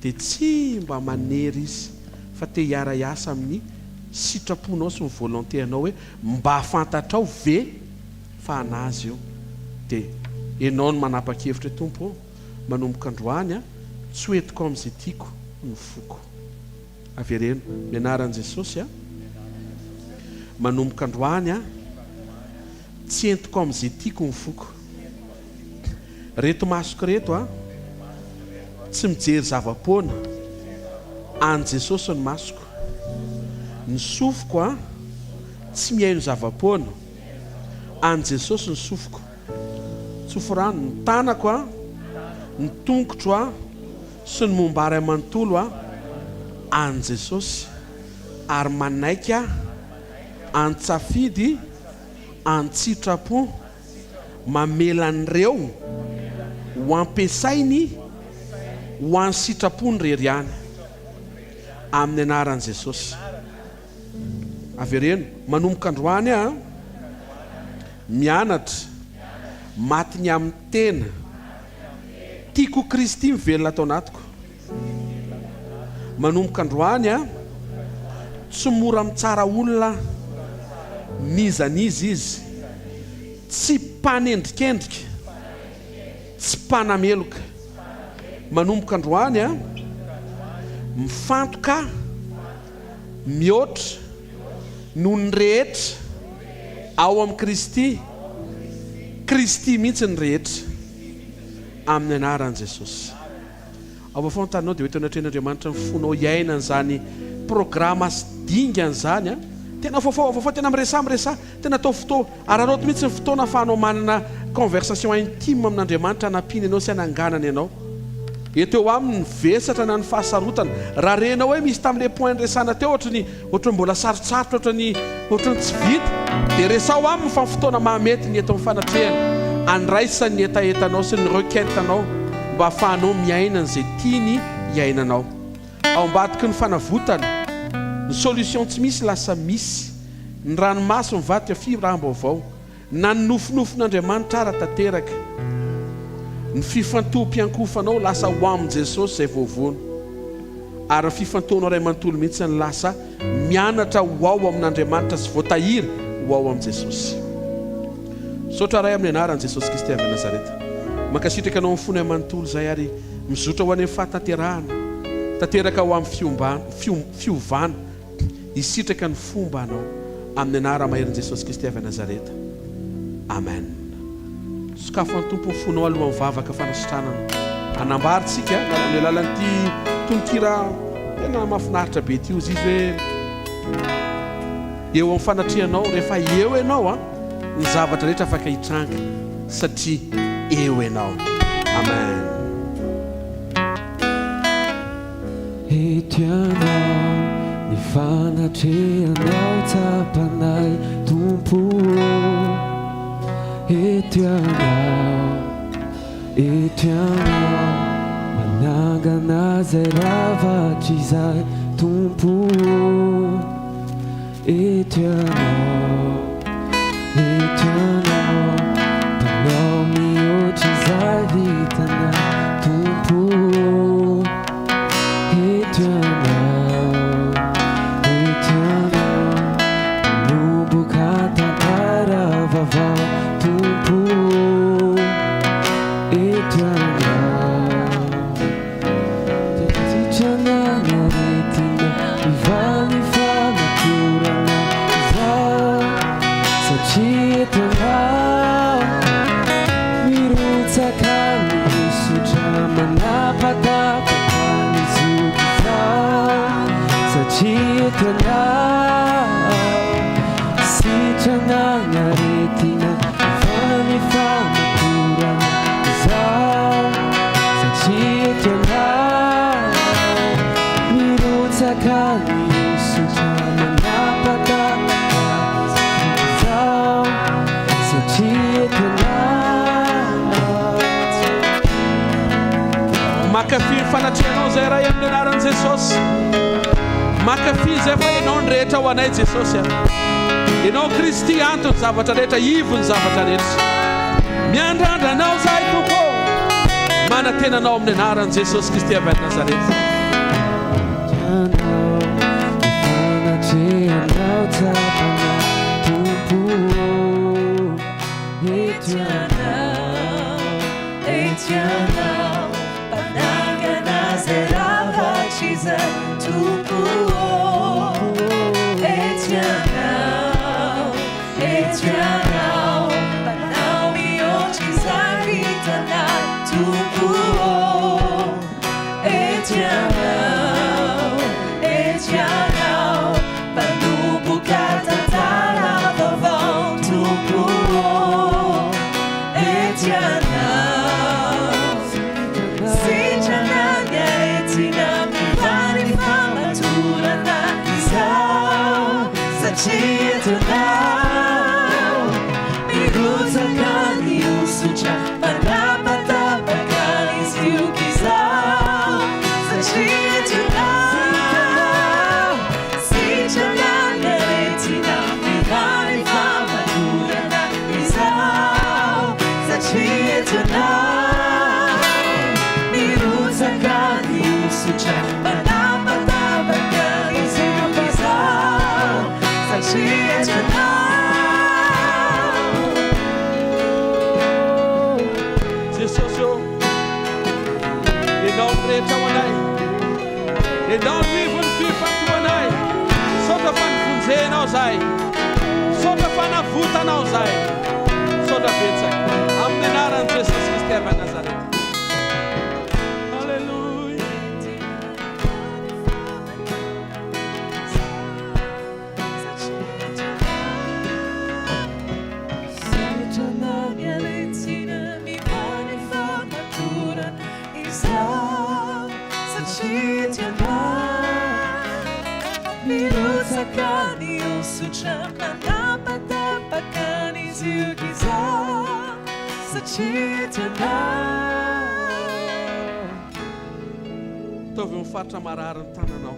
dia tsy mba manery izy fa te hiara-hiasa amin'ny sitraponao sy ny volonté anao hoe mba fantatrao ve fa anazy io. Dia enao no manapa-kevitra hoe Tompo ô. Manomboka androany a, tsy ho entiko amin'izay tiako ny foko. Avereno, ny anaran'i Jesosy a. Manomboka androany a, tsy entiko amin'izay tiako ny foko. Reto masoko reto a, tsy mijery zava-poana, an'i Jesosy ny masoko. Ny sofiko a, tsy mihaino zava-poana, an'i Jesosy ny sofiko. Tsofy rano ny tanako a, ny tongotro a, sy ny momba ahy manontolo a, an'i Jesosy, ary manaiky aho an-tsafidy, an-tsitrapo, mamela an'ireo ho ampiasainy ho an'ny sitrapony irery ihany. Amin'ny anaran'i Jesosy. Avereno, manomboka androany aho mianatra, maty ny amin'ny tena, tiako Kristy mivelona ato anatiko. Manomboka androany aho tsy mora mitsara olona aho, n'iza n'iza izy, tsy mpanendrikendrika, tsy mpanameloka. Manomboka androany aho mifantoka mihoatra noho ny rehetra ao amin'i Kristy, Kristy mihitsy ny rehetra, amin'ny anaran'i Jesosy. Ao afovoan-taninao dia ho eto anatrehan'Andriamanitra ny fonao hiaina an'izany programa sy dingana izany. Tena fafao, fafao, tena miresaha, miresaha. Tena atao fotoa, araraoty mihitsy ny fotoana ahafahanao manana conversation intime amin'Andriamanitra hanampiany anao sy hananganany anao. Eto eo aminy ny vesatra na ny fahasarotana. Raha renao hoe misy tamin'ilay point niresahana teo ohatry ny ohatry ny mbola sarotsarotra, ohatry ny ohatry ny tsy vita, dia resaho aminy fa ny fotoana mahamety ny eto amin'ny fanatrehany, andraisany ny hetahetanao sy ny requête-nao mba ahafahanao miaina an'izay tiany hiainanao. Ao ambadiky ny fanavotana, ny solution tsy misy lasa misy, ny ranomaso mivadika fihiraham-baovao, na ny nofinofin'Andriamanitra ara tanteraka, ny fifantoham-piankohofanao lasa ho amin'i Jesosy izay voavono, ary ny fifantohanao iray manontolo mihitsy ny lasa mianatra ho ao amin'Andriamanitra sy voatahiry ho ao amin'i Jesosy. Misaotra Ray amin'ny anaran'i Jesosy Kristy avy Nazareta. Mankasitraka Anao amin'ny fonay manontolo izahay ary mizotra ho any amin'ny fahatanterahana, tanteraka ho amin'ny fiovana, hisitraka ny fomba Anao, amin'ny anara-maherin'i Jesosy Kristy avy Nazareta. Amen. Sokafo an'ny Tompo ny fonao alohan'ny vavaka fanasitranana. Hanambara tsika amin'ny alalan'ity tononkira tena mahafinaritra be ity hozy izy hoe eo amin'ny fanatrehanao, rehefa eo ianao an, ny zavatra rehetra afaka hitranga satria eo ianao. Amen. Eto Ianao, ny fanatrehanao tsapanay Tompo ô. Eto Ianao, eto Ianao, manangana izay rava hatrizay Tompo ô. Eto Ianao, eto Ianao, Mpanao mihoatra izay vitanay, Tompo ô. Eto Ianao, eto Ianao, manomboka tantara vaovao, Tompo ô. Eto Ianao. Taditrana ny aretina, mivaly famatorana izao, satria eto ianao. Mirotsaka ny hosotra, manapatapaka ny zoky izao, satria eto ianao. Sitrana ny aretina, mivaly ny famatorana izao. Satria eto ianao, mirotsaka ny hosotra manapatapaka izao. Satria eto ianao. Mankafy ny fanatrehanao izay Ray amin'ny anaran'i Jesosy. Mankafy izay fa Ianao ny rehetra ho anay Jesosy a. Ianao Kristy anton'ny zavatra rehetra, ivon'ny zavatra rehetra. Miandrandra Anao izahay Tompo ô. Manantena Anao amin'ny anaran'i Jesosy Kristy avy any Nazareta. Ianao, ny fanatrehanao tsapanay Tompo ô. Eto Ianao, Eto Ianao, mpanangana izay rava hatrizay Tompo ô. Eto Ianao, eto Ianao, mpanao mihoatra izay vitanay Tompo ô. Eto Ianao, eto Ianao, mpanomboka tantara vaovao Tompo ô. Eto Ianao, sitrana ny aretina, mivaly ny famatorana izao, satria eto Ianao, mirotsaka ny hosotra, manapatapaka ny zioga izao, satria eto Ianao, sitrana ny aretina, mivaly ny famatorana. Izaho satria eto ianao Mirotsaka ny hosotra Manapatapaka ny zioga izaho Satria eto ianao. Jesosy ô, Ianao no rehetra ho anay. Ianao no ivon'ny fifantohanay. Misaotra fa nivonjenao izahay. Misaotra fa navotanao izahay. Misaotra betsaka. Amin'ny anaran'i Jesosy Kristy avy any Nazareta. Alléluia. Manosotra manapatapaka ny zioga izao satria eto ianao. Ataovy eo amin'ny faritra marary ny tananao.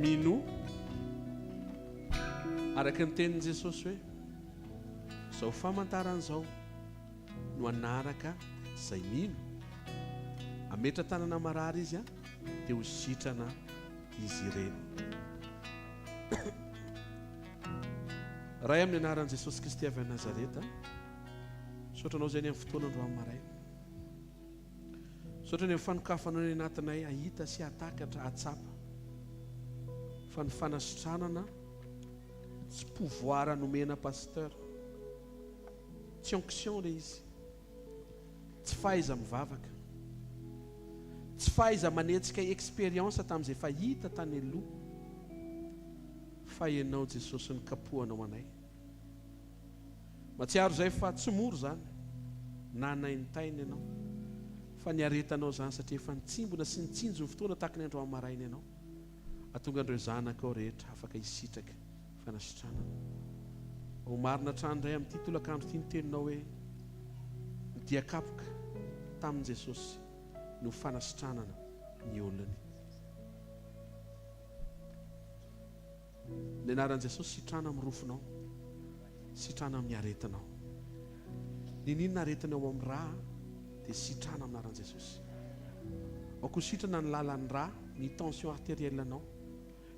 Minoa araka ny tenin'i Jesosy hoe, Izao famantarana izao no hanaraka izay mino. Hametra-tanana marary izy dia ho sitrana izy ireny. Ray amin'ny anaran'i Jesosy Kristy avy any Nazareta, misaotra anao izay ny amin'ny fotoana androany maraina. Misaotra ny amin'ny fanokafanao ny anatinay hahita sy hahatakatra, hahatsapa fa ny fanasitranana tsy pouvoir nomena pasteur, tsy onction ilay izy. Tsy fahaiza-mivavaka. Tsy fahaiza-manetsika expérience tamin'izay efa hita tany aloha. Fa Ianao Jesosy nikapohanao anay. Mahatsiaro izay fa tsy mora izany. Nanaintaina Ianao. Fa niaretanao izany satria efa nitsimbina sy nitsinjo ny fotoana tahaka ny androany maraina Ianao. Hahatonga an'ireo zanakao rehetra afaka hisitraka fanasitranana. Ho marina hatrany indray amin'ity tolakandro ity ny teninao hoe, Ny dia kapoka tamin'i Jesosy no fanasitranana ny olony. Ny anaran'i Jesosy sitrana amin'ny rofinao, sitrana amin'ny aretinao. Niniana aretina ao amin'ny ra dia sitrana amin'ny anaran'i Jesosy. Aoka ho sitrana ny lalan'ny ra, ny tension artérielle anao.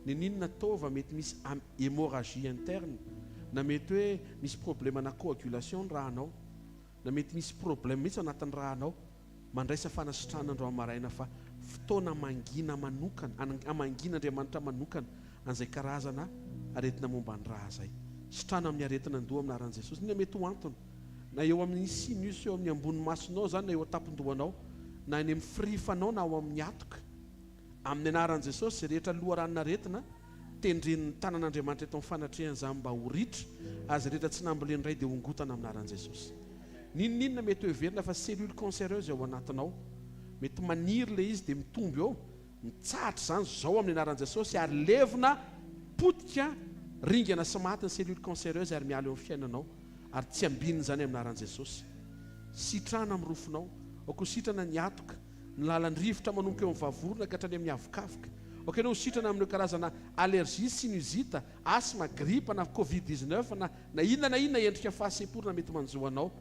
Niniana taova mety misy hémorragie interne na mety hoe misy problème na coagulation ny rà-nao na mety misy problème mihitsy ao anatin'ny rà-nao. Mandraisa fanasitrana androany maraina fa fotoana mangina manokana, hamangian'Andriamanitra manokana an'izay karazana aretina momba ny rà izay. Sitrana amin'ny aretina an-doha amin'ny anaran'i Jesosy. Inona mety ho antony? Na eo amin'ny sinus eo amin'ny ambony masonao izany na eo an-tampon-dohanao, na any amin'ny firifanao na ao amin'ny hatoka. Amin'ny anaran'i Jesosy, izay rehetra loharanon'aretina, tendren'ny tanan'Andriamanitra eto amin'ny fanatrehany izany mba ho ritra, ary izay rehetra tsy nambolen'ny Ray dia hongotana amin'ny anaran'i Jesosy. N'inon'inona mety ho heverina fa cellule cancereuse ao anatinao, mety maniry ilay izy dia mitombo eo, mitsahatra izany izao amin'ny anaran'i Jesosy ary levona, potika, ringana sy maty ny cellule cancereuse ary miala eo amin'ny fiainanao ary tsy ambinina izany amin'ny anaran'i Jesosy. Sitrana amin'ny rofinao, aoka ho sitrana ny hatoka, ny lalan'ny rivotra manomboka eo amin'ny vavorona ka hatrany amin'ny havokavoka. Aoka ianao ho sitrana amin'ireo karazana allergie, sinusite, asthme, grippe na covid 19 na na inona na inona endrika fahasemporana mety manjo anao.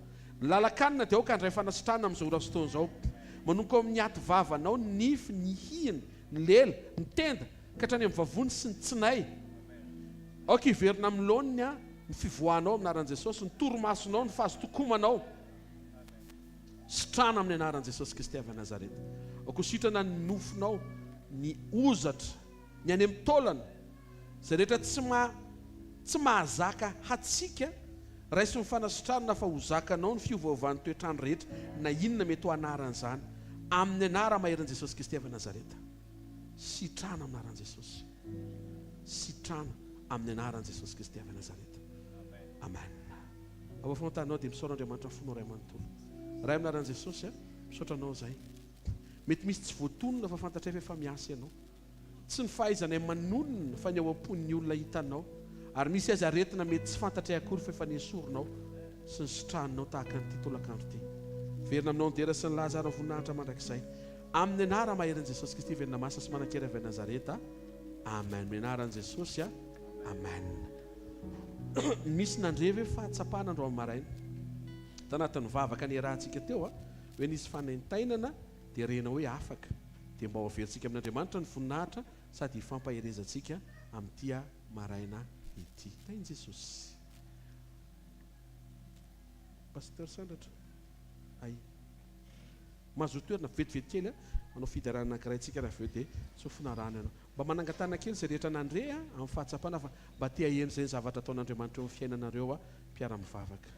Ny lalan-kanina dia aoka handray fanasitranana amin'izao ora sy fotoana izao. Manomboka ao amin'ny aty vavanao, ny nify, ny hihina, ny lela, ny tenda, ka hatrany amin'ny vavony sy ny tsinay. Aoka hiverina amin'ny laoniny ny fivoahanao amin'ny anaran'i Jesosy, ny torimasonao, ny fahazotokomanao. Sitrana amin'ny anaran'i Jesosy Kristy avy any Nazareta. Aoka ho sitrana ny nofonao, ny hozatra, ny any amin'ny taolana, izay rehetra tsy ma tsy mahazaka hatsiaka, raiso ny fanasitranana fa ho zakanao ny fiovaovan'ny toetr'andro rehetra na inona mety ho anaran'izany. Amin'ny anara-maherin'i Jesosy Kristy avy any Nazareta. Sitrana amin'ny anaran'i Jesosy. Sitrana amin'ny anaran'i Jesosy Kristy avy any Nazareta. Amen. Ao afovoan-taninao dia misaora Andriamanitra ny fonao iray manontolo. Ray amin'ny anaran'i Jesosy a, misaotra Anao izahay. Mety misy tsy voatonona fa fantatray fa efa miasa Ianao. Tsy ny fahaizanay manonona fa ny ao am-pon'ny olona hitanao. Ary misy aza aretina mety tsy fantatray akory fa efa nesorinao sy nositraninao tahaka an'ity tolakandro ity. Verina aminao ny dera sy ny laza ary ny voninahitra mandrakizay. Amin'ny anara-maherin'i Jesosy Kristy velona masina sy manan-kery avy any Nazareta. Amen. Amin'ny anaran'i Jesosy a. Amen. Misy nandre ve fahatsapana androany maraina? Tanatin'ny vavaka niarahantsika teo a, hoe nisy fanaintainana dia renao hoe afaka. Dia mba ho averintsika amin'Andriamanitra ny voninahitra sady hifampaherezantsika amin'ity maraina ity. Tahin'i Jesosy. Pasteur Sandratra. Ay. Mazoto toerana vetivety kely a, manao fiderana anankiray tsika raha avy eo dia tsofina rano ianao. Mba manangan-tanana kely izay rehetra nandre a, amin'ny fahatsapana fa mba te haheno izay ny zavatra ataon'Andriamanitra eo amin'ny fiainanareo a, mpiara-mivavaka.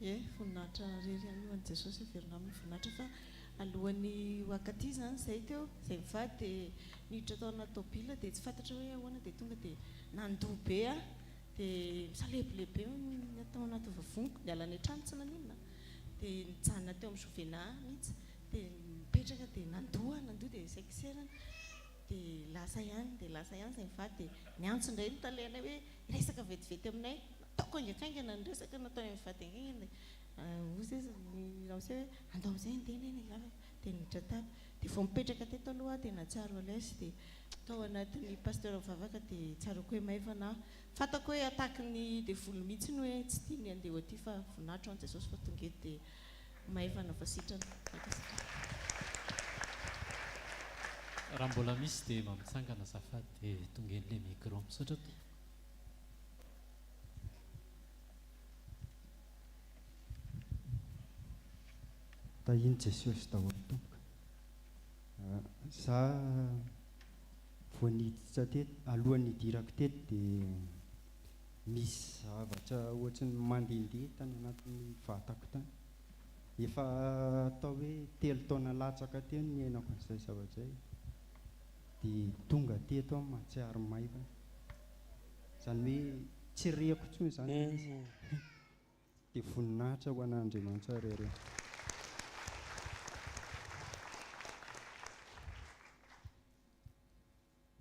Ie, voninahitra irery ihany ho an'i Jesosy, averina aminy ny voninahitra fa alohan'ny ho ankaty izany izay teo, izay mivady dia niditra tao anaty tôbila dia tsy fantatra hoe ahoana dia tonga dia nandoa be aho dia misalebolebo ny tao anaty vavoniko, niala any an-trano tsy naninona dia nijanona teo amin'ny Jovena mihitsy dia nipetraka dia nandoa nandoa dia saiky serana. Dia lasa ihany, dia lasa ihany izay mivady dia niantso indray ny talenay hoe hiresaka vetivety aminay. Nataoko haingankaingana ny resaka nataonay mivady haingankaingana dia hozy izy ny ramose hoe andao amin'izay handeha neny angamba. Dia niditra tany. Dia vao mipetraka teto aloha aho dia nahatsiaro à l'aise dia tao anatin'ny pasteur mivavaka dia tsaroako hoe maivana aho. Fantako hoe attaque ny devoly mihitsy ny hoe tsy tiany handeha ho aty fa voninahitra ho an'i Jesosy fa tonga eto dia maivana fa sitrana. Mankasitraka. Raha mbola misy dia mba mitsangana azafady dia tonga eny le micro. Misaotra tompoko. Tahin'i Jesosy daholo tompoko. Za vao niditra teto, alohan'ny nidirako teto dia misy zavatra ohatry ny mandehandeha tany anatin'ny vatako tany. Efa atao hoe telo taona latsaka teo no niainako an'izay zavatra izay. Dia tonga teto aho mahatsiaro maivana. Izany hoe tsy reko intsony izany ilay izy. Dia voninahitra ho an'Andriamanitra irery.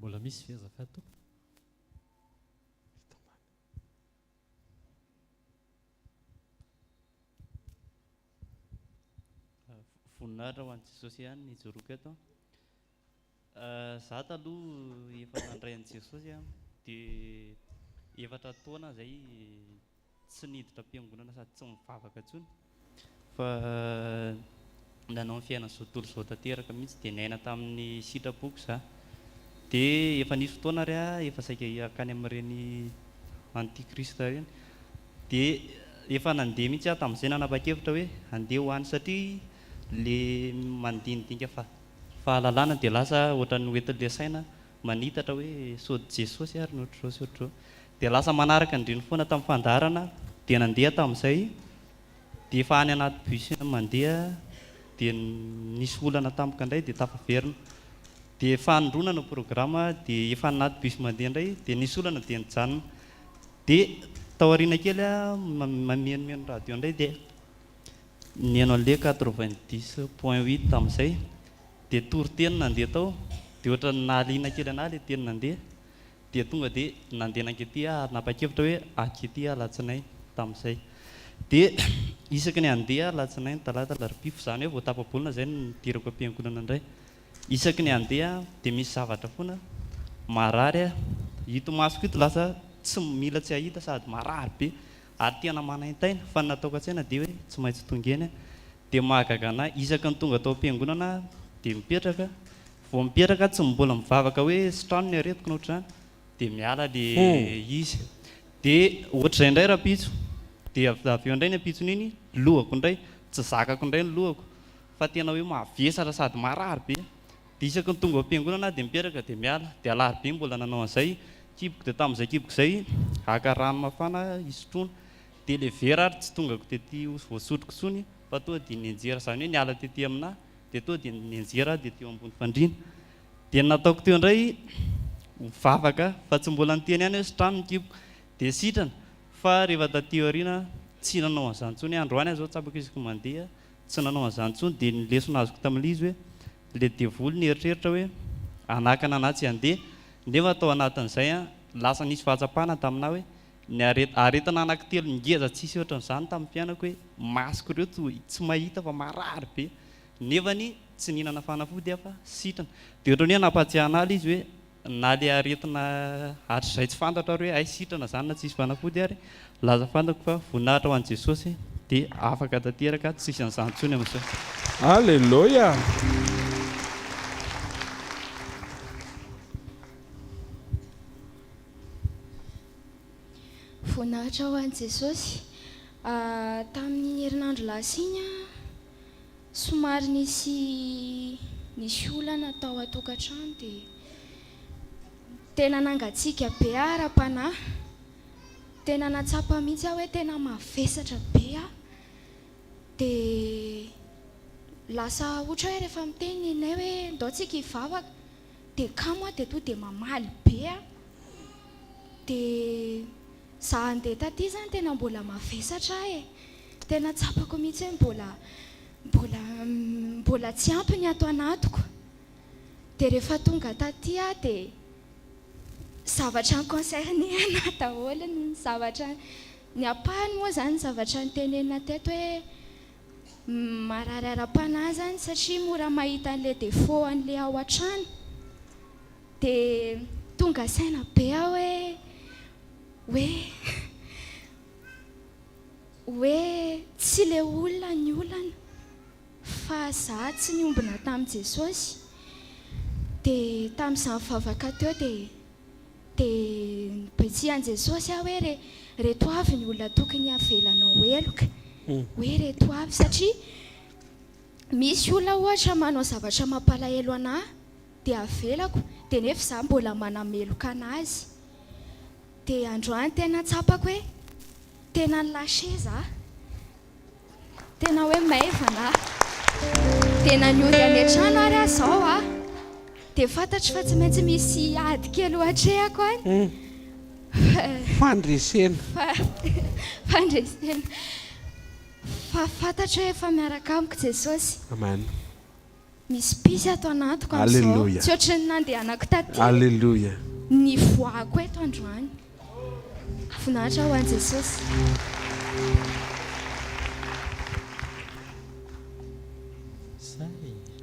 Mbola misy ve azafady tompoko? Voninahitra ho an'i Jesosy ihany ny ijoroako eto. Za taloha efa nandray an'i Jesosy dia efatra taona zay tsy niditra am-piangonana sady tsy mivavaka intsony fa nanao ny fiainan'izao tontolo izao tanteraka mihitsy dia niaina tamin'ny sitrapoko za. Dia efa nisy fotoana ary aho efa saika hankany amin'ireny antichrist ireny dia efa nandeha mihitsy aho tamin'izay nanapa-kevitra hoe handeha ho any satria le mandinidinika fa Fahalalana dia lasa ohatran'ny hoentin'ilay saina manitatra hoe sao Jesosy ary ny ohatr'izao sy ohatr'izao. Dia lasa manaraka an-dreny foana tamin'ny fandaharana dia nandeha tamin'izay dia efa any anaty bus mandeha dia nisy olana tampoka indray dia tafaverina. Dia fanindroana no programme dia efa anaty bus mandeha indray dia nisy olana dia nijanona. Dia tao aoriana kely aho mihanomiheno radio indray dia Nihaino an'le 90 point huit tamin'izay dia toriteny nandeha tao dia ohatran'ny nahaliana kely anah le teny nandeha dia tonga dia nandeha nankety aho ary napa-kevitra hoe ankety aho alatsinainy tamin'izay dia isaky ny handeha aho alatsinainy talata alarobia fa izany hoe vao tapa-bolana izay no nidirako am-piangonana indray isaky ny handeha aho dia misy zavatra foana marary aho ito masoko ito lasa tsy mila tsy hahita sady marary be Ary tena manaintaina, fa ny nataoko an-tsaina dia hoe tsy maintsy tonga eny aho. Dia mahagaga anah, isaky ny tonga tao am-piangonana aho dia mipetraka, vao mipetraka aho tsy mbola mivavaka hoe sitrano ny aretiko na ohatr'izany, dia miala le izy. Dia ohatr'izay indray rahampitso, dia avy eo indray ny ampitson'iny, lohako indray, tsy zakako indray ny lohako, fa tena hoe mavesatra sady marary be. Dia isaky ny tonga ao am-piangonana aho dia mipetraka dia miala. Dia alarobia mbola nanao an'izay kiboko dia tamin'izay kiboko izay haka rano mafana hisotroana. Dia ilay vera ary tsy tongako tety ho voasotroko intsony fa tonga dia nianjera, izany hoe niala tety aminà dia tonga dia nianjera aho dia teo ambony fandriana. Dia ny nataoko teo indray vavaka fa tsy mbola niteny ihany hoe sitrano ny kiboko dia sitrana fa rehefa taty aoriana tsy nanao an'izany intsony aho. Androany aho izao tsapako isaky ny mandeha tsy nanao an'izany intsony dia ny lesona azoko tamin'ilay izy hoe Ilay devoly nieritreritra hoe hanakana anà tsy handeha, nefa tao anatin'izay an, lasa nisy fahatsapana taminà hoe ny aret, aretina anankitelo ngeza tsisy ohatran'izany tamin'ny fiainako hoe masoko ireo toa tsy mahita fa marary be, nefany tsy nihinana fanafody aho fa sitrana. Dia ohatran'ny hoe nampahatsiahy anà ilay izy hoe Na le aretina hatrizay tsy fantatro ary hoe hay sitrana zany na tsisy fanafody ary, laza fantako fa voninahitra ho an'i Jesosy dia afaka tanteraka tsisy an'izany intsony amin'izao. Aleloia! Voninahitra ho an'i Jesosy. Tamin'iny herinandro lasa iny aho Somary nisy nisy olana tao an-tokantrano dia tena nangatsiaka be aho ara-panahy. Tena nahatsapa mihitsy aho hoe tena mavesatra be aho. Dia lasa ohatra hoe rehefa miteny ny nenay hoe ndao tsika hivavaka dia kamo aho dia tonga dia mamaly be aho. Dia za handeha taty izany tena mbola mavesatra aho e. Tena tsapako mihitsy hoe mbola mbola mbola tsy ampy ny ato anatiko. Dia rehefa tonga taty aho dia zavatra ni-concerner anah daholo ny zavatra, ny ampahany moa izany ny zavatra notenenina teto hoe marary ara-panahy izany satria mora mahita an'ilay défaut an'ilay ao an-trano. Dia tonga saina be aho hoe, hoe, hoe tsy ilay olona ny olana. Fa za tsy niombona tamin'i Jesosy dia tamin'izaho nivavaka teo dia dia nibetsihan'i Jesosy aho hoe re reto avy ny olona tokony havelanao heloka hoe reto avy satria misy olona ohatra manao zavatra mampalahelo anah dia avelako dia nefa za mbola manameloka anazy dia androany tena tsapako hoe tena ni-lâcher za Tena hoe maivana aho. Tena niody any an-trano ary aho izao a. Dia fantatro fa tsy maintsy misy ady kely ho atrehako any. Fandresena. Fandresena. Fa fantatro hoe efa miaraka amiko Jesosy. Amen. Misy pisy ato anatiko amin'izao. Alléluia. Tsy ohatry ny nandehanako taty. Alléluia. Ny voix-ko eto androany. Voninahitra ho an'i Jesosy.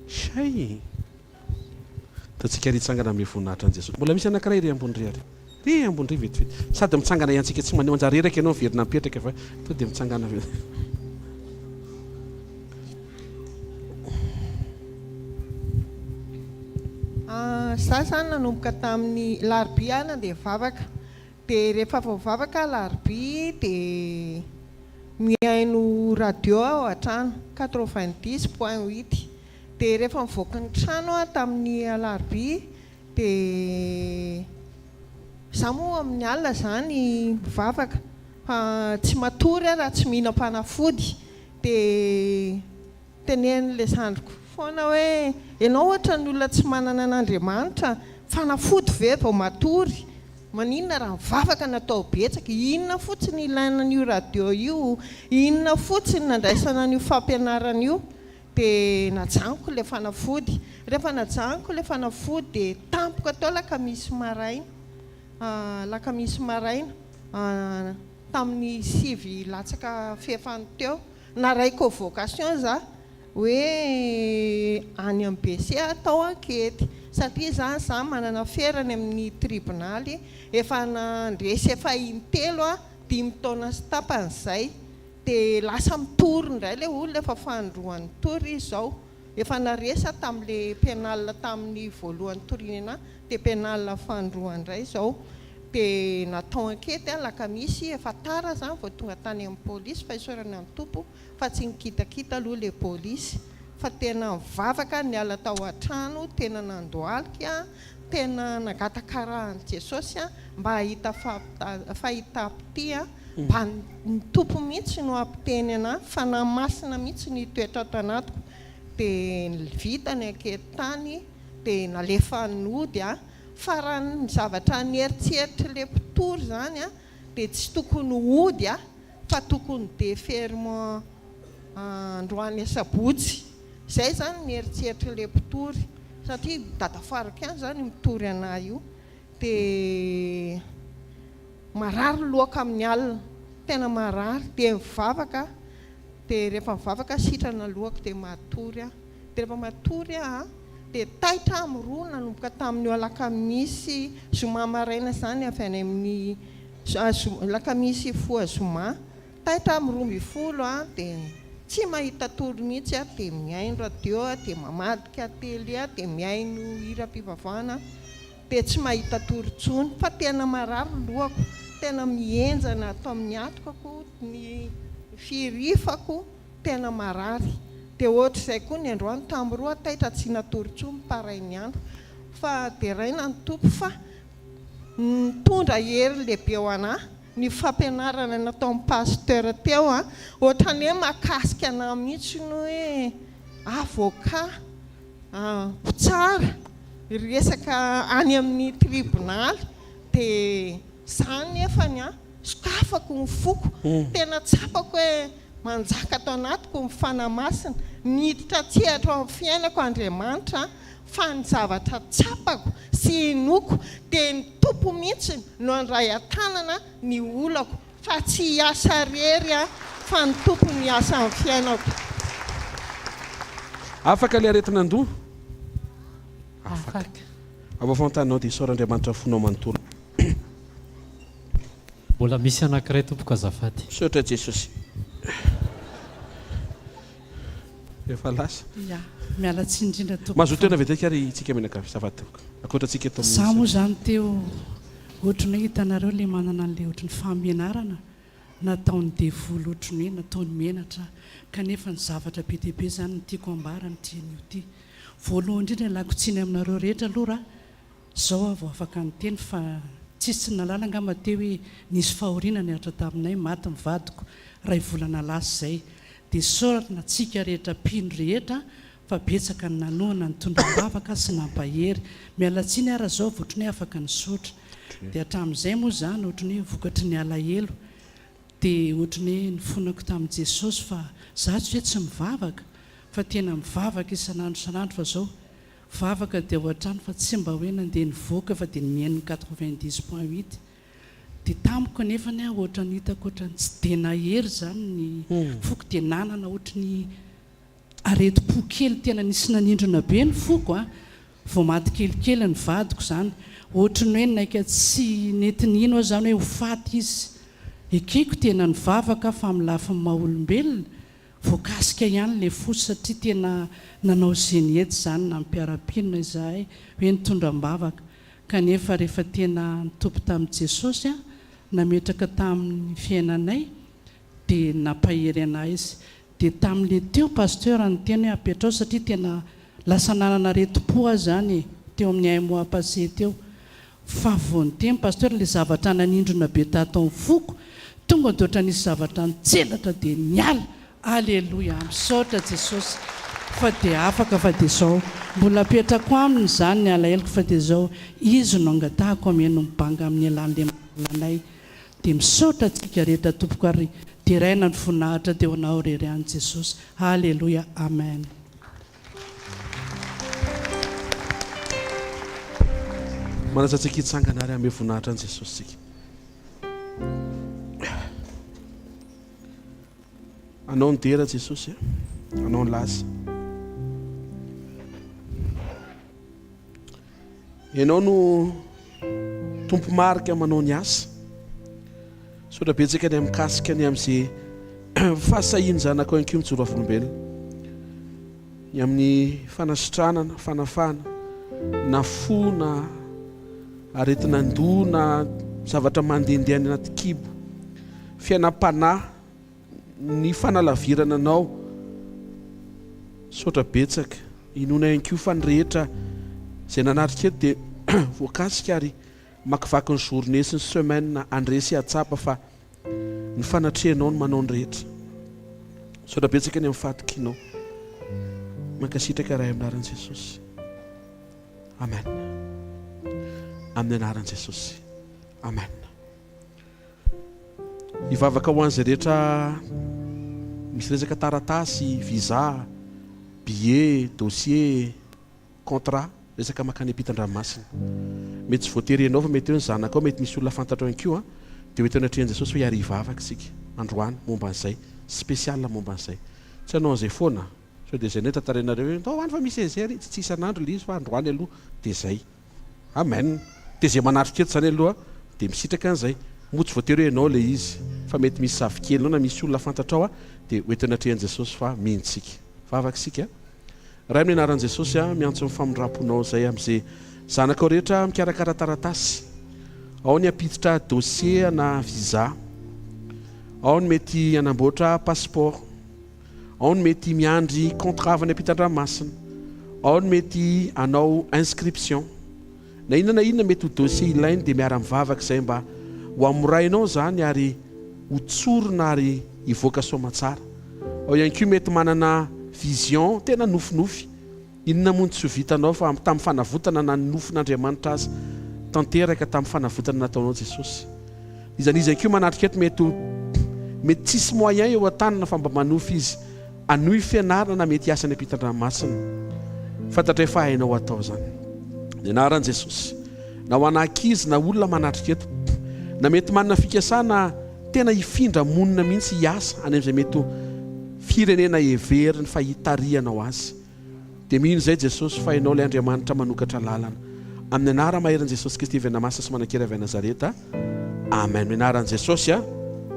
Say. Ataontsika ary hitsangana amin'ny voninahitra an'i Jesosy. Mbola misy anankiray ery ambony ery ary. Ery ambony ery vetivety. Sady mitsangana ihany tsika tsy maneho anjara reraka ianao miverina mipetraka fa to dia mitsangana avy eo. Za zany nanomboka tamin'ny larobia aho nandeha nivavaka. Dia rehefa avy nivavaka aho larobia dia mihaino radio aho ao an-trano, 90 point huit. Dia rehefa nivoaka ny trano aho tamin'ny alarobia Dia za moa amin'ny alina izany mivavaka fa tsy matory aho raha tsy mihinam-panafody. Dia tenenin'ilay zandriko foana hoe ianao ohatran'ny olona tsy manana an'Andriamanitra, fanafody ve vao matory? Maninona raha mivavaka no atao betsaka? Inona fotsiny ilaina an'io radio io? Inona fotsiny nandraisana an'io fampianarana io? Dia najanoko ilay fanafody. Rehefa najanoko ilay fanafody dia tampoka teo alakamisy maraina, alakamisy maraina tamin'ny sivy latsaka fahefany teo, naray convocation za hoe any amin'ny BC atao ankety satria izany za manana afera any amin'ny tribonaly, efa nandresy efa intelo aho dimy taona sy tapany izay. Dia lasa mitory indray ilay olona efa fanindroany nitory izy izao. Efa naresy aho tamin'ilay pénal tamin'ny voalohany nitoriany anahy, dia pénal fanindroany indray izao. Dia natao enquête aho alakamisy, efa tara izany vao tonga tany amin'ny polisy fa isaorana ny Tompo fa tsy nikitakita aloha ilay polisy fa tena nivavaka niala tao an-trano, tena nandohalika, tena nangataka rà an'i Jesosy aho mba hahita fahitam-pitia Mba ny Tompo mihitsy no hampiteny anah, Fanahy Masina mihitsy no hitoetra ato anatiko. Dia vita ny ankety tany, dia nalefa nody aho. Fa raha ny zavatra nieritreritry ilay mpitory izany dia tsy tokony hody aho fa tokony deferment androany asabotsy. Izay izany ny eritreritry ilay mpitory satria dadafarako ihany izany io mitory anah io. Dia. Marary ny lohako amin'ny alina, tena marary, dia mivavaka aho, dia rehefa mivavaka aho sitrana ny lohako dia matory aho, dia rehefa matory aho dia taitra aho amin'ny roa nanomboka tamin'io alakamisy zoma maraina izany avy any amin'ny alakamisy hifoha zoma, taitra aho amin'ny 12 dia tsy mahita tory mihitsy aho dia mihaino radio aho dia mamadika tele aho dia mihaino hiram-pivavahana aho. dia tsy mahita tory intsony fa tena marary ny lohako, tena mihenjana ato amin'ny hatokako, ny fihirifako tena marary, dia ohatr'izay koa ny androany tamin'ny roa taitra tsy natory intsony pareil ny andro, fa deraina ny Tompo fa nitondra hery lehibe ho anah ny fampianarana nataon'ny Pasteur teo an, ohatran'ny hoe mahakasika anah mihitsy ny hoe avocat. mpitsara resaka any amin'ny tribonaly dia za nefany an sokafako ny foko tena tsapako hoe manjaka ato anatiko ny Fanahy Masina niditra an-tsehatra ao amin'ny fiainako Andriamanitra an. Fa ny zavatra tsapako sy inoako dia ny Tompo mihitsy no handray an-tanana ny olako fa tsy hiasa irery aho fa ny Tompo no hiasa amin'ny fiainako. Afaka ilay aretin'andoha? Afaka. Ao afovoan-taninao dia isaora Andriamanitra ny fonao manontolo. Mbola misy anankiray tompoko azafady. Misaotra Jesosy. Efa lasa. Ya, miala tsiny indrindra tompoko Mazoto fa. tena vetivety ary itsika mianakavy. Azafady tompoko. Ankoatra antsika eto amin'ny Za moa salle. zany teo ohatry ny hoe hitanareo le manana an'le ohatry ny fahamenarana nataon'ny devoly ohatry ny hoe nataony menatra aho kanefa ny zavatra be dia be zany no tiako ambara amin'ity anio ity. Voalohany indrindra ialako tsiny aminareo rehetra aloha raha Zao aho vao afaka niteny fa tsisy tsy nahalala angamba teo hoe nisy fahoriana nihatra taminay, maty ny vadiko ray volana lasa izay. Dia isaorana antsika rehetra mpino rehetra fa betsaka ny nanohana nitondra am-bavaka sy nampahery. Miala tsiny ara zao vao ohatry ny hoe afaka nisaotra. Dia hatramin'izay moa izany ohatry ny hoe vokatry ny alahelo dia ohatry ny hoe nifonako tamin'i Jesosy fa za tsy hoe tsy mivavaka fa tena mivavaka isan'andro isan'andro fa zao Vavaka dia ao an-trano fa tsy mba hoe nandeha nivoaka fa dia nihaino ny 90 point huit. Dia tamiko anefany aho ohatran'ny hitako ohatran'ny tsy dia nahery izany ny foko dia nanana ohatry ny aretim-po kely tena nisy nanindrona be ny foko a! Vao maty kelikely ny vadiko izany. Ohatry ny hoe naika tsy nety nino aho izany hoe ho faty izy. Ekeko tena nivavaka aho fa amin'ny lafiny maha olombelona Voakasika ihany ilay fo satria tena nanao izay nety izany na ny mpiara-mpino izahay hoe nitondra am-bavaka kanefa rehefa tena nitoby tamin'i Jesosy aho nametraka tamin'ny fiainanay dia nampahery anah izy dia tamin'ilay teo Pasteur niteny hoe apetrao satria tena lasa nanana aretim-po aho izany e teo amin'ny un mois passé teo Fa vao niteny Pasteur le zavatra nanindrona be tato am foko tonga de ohatran'ny nisy zavatra nitselatra de niala Aleloia misaotra Jesosy fa de afaka fa de zao mbola apetrako aminy izany ny alaheloko fa de zao izy no angatahako ameno ny banga amin'ny elan'le malalay de misaotra antsika rehetra tompoko ary deraina ny voninahitra de ho anao irery ihany Jesosy Aleloia Amen. Manasa antsika hitsangana ary hanome voninahitra an'i Jesosy isika. Anao ny dera Jesosy, anao ny laza. Ianao no tompo marika manao ny asa. Misaotra betsaka ny amin'ny mikasika ny amin'izay fahasahian'ny zanakao ihany koa mijoro vavolombelona. Ny amin'ny fanasitranana, fanafahana, na fo na aretin'andoha na zavatra mandehandeha any anaty kibo, fiainam-panahy, ny fanalavirana anao. Misaotra betsaka. Inoana ihany koa fa ny rehetra izay nanatrika eto dia voakasika ary Mamakivaky ny journée sy ny semaine handre sy hahatsapa fa ny fanatrehanao no manao ny rehetra. Misaotra betsaka ny amin'ny fahatokianao. Mankasitraka Ray amin'ny anaran'i Jesosy. Amen. Amin'ny anaran'i Jesosy. Amen. Hivavaka ho an'izay rehetra misy resaka taratasy, visa, billet, dossier, Contrat, resaka mankany ampitan-dranomasina. Mety tsy voatery ianao fa mety hoe ny zanakao, mety misy olona fantatrao ihany koa an, dia ho eto anatrehan'i Jesosy hoe hiary hivavaka isika androany momba an'izay, spécial momba an'izay. Tsy hanao an'izay foana an! Sao dia izay indray tantarainareo hoe ndao any fa misy an'izay ary, tsy isan'andro ilay izy fa androany aloha dia izay. Amen! Dia izay manatrika eto izany aloha dia misitraka an'izay. Moa tsy voatery hoe ianao ilay izy fa mety misy zafikelinao na misy olona fantatrao an, dia ho eto anatrehan'i Jesosy fa mino tsika. Vavaka isika. Ray amin'ny anaran'i Jesosy aho miantso ny famindramponao izay amin'izay zanakao rehetra mikarakara taratasy. Ao ny hampiditra dossier na visa. Ao ny mety hanamboatra passeport. Ao ny mety miandry contrat avy any ampitan-dranomasina. Ao ny mety hanao inscription. Na inona na inona mety ho dossier ilainy dia miara-mivavaka izay mba ho hamorainao izany ary ho tsorina ary hivoaka soamatsara. Ao ihany koa mety manana vision, tena nofinofy, inona moa no tsy ho vitanao fa tamin'ny fanavotana na ny nofin'Andriamanitra aza tanteraka tamin'ny fanavotana nataonao Jesosy. Iza n'iza ihany koa manatrika eto mety ho mety tsisy moyen eo an-tanana fa mba manofy izy hanohy fianarana na mety hiasa any ampitan-dranomasina. Fantatray fa hainao atao izany. Ny anaran'i Jesosy. Na ho ana ankizy na olona manatrika eto, na mety manana fikasana tena hifindra monina mihitsy hiasa any amin'izay mety ho firenena heveriny fa hitarihanao azy. Dia mino izay Jesosy fa Ianao ilay Andriamanitra manokatra lalana. Amin'ny anara-maherin'i Jesosy Kristy avy any Masina sy manan-kery avy any Nazareta. Amen. Amin'ny anaran'i Jesosy a.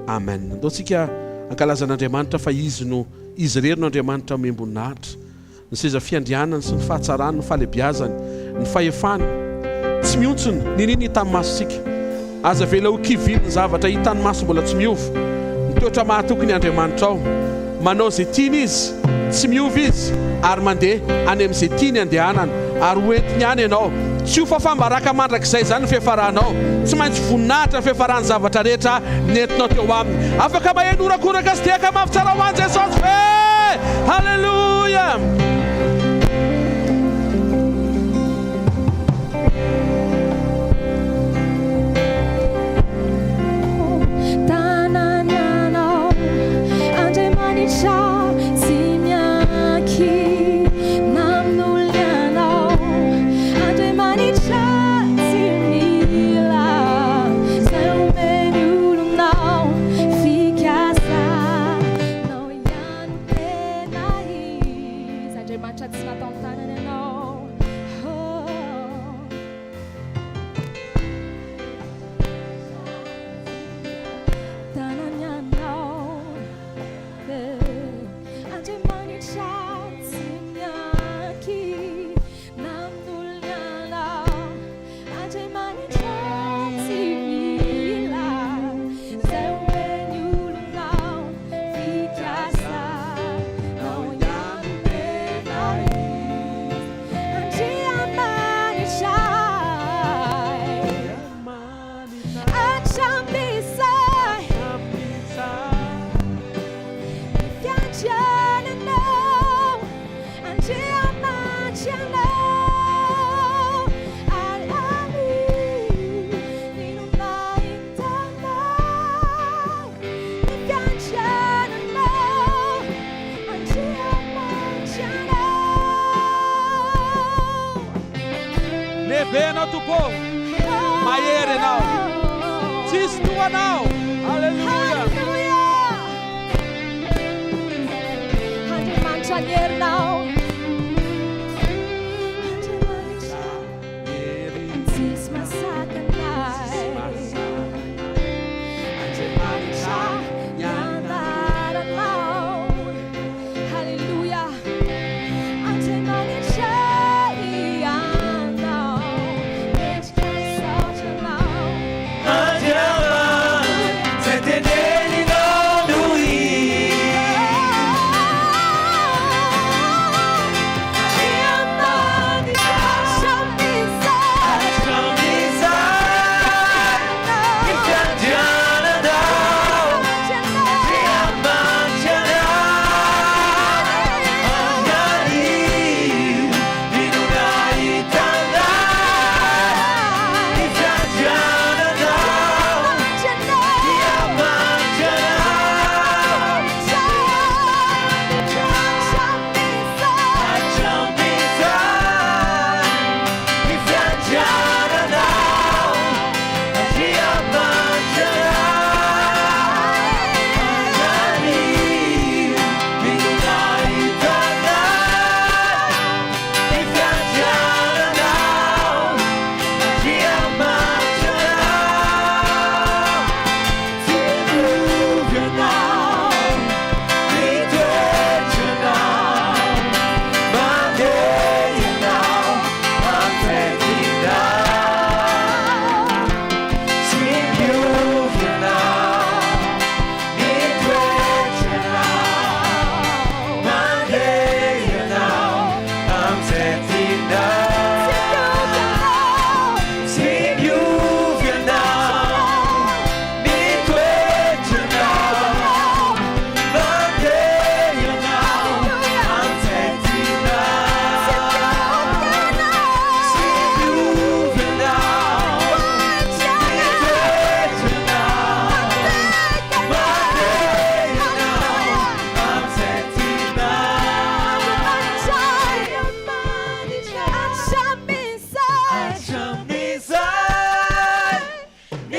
Amen. Andao tsika hankalaza an'Andriamanitra fa Izy no Izy irery no Andriamanitra omem-boninahitra. Ny seza fiandrianany sy ny fahatsarany, ny fahalebiazany, ny fahefany. Tsy mihontsona, n'inon'inona hitan'ny masontsika. Aza avela ho kivian'ny zavatra hitan'ny maso mbola tsy miova. Ny toetra mahatoky ny Andriamanitrao. Manao izay tiany Izy, tsy miova Izy, ary mandeha any amin'izay tiany handehanana, ary ho entiny any ianao. Tsy ho fafam-baraka mandrakizay izany ny fiafaranao. Tsy maintsy voninahitra ny fiafaran'ny zavatra rehetra nentinao teo aminy. Afaka maheno horakoraka sy tehaka mafy tsara ho an'i Jesosy ve? Haleloia! Lehibe ianao Tompo ô, mahery ianao, tsisy toa anao, Aleloia. Andriamanitra ny herinao. Andriamanitra tsisy mahasakana ahy. Andriamanitra ny anaranao. Haleloia. Andriamanitra ianao. Mendrika hisaotra anao. Andriamanitra izay teneninao no izy.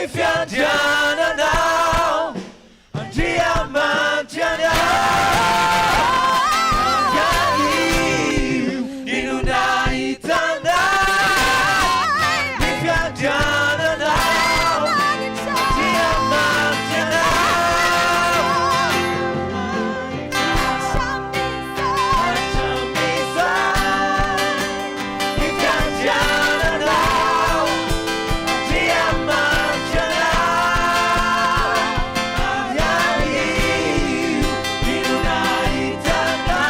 Ny fiandriananao Andriamanitra Anio ino nahitana Ny fiandriananao Andriamanitra Hatramin'izay Ny fiandriananao Andriamanitra Anio ino nahitana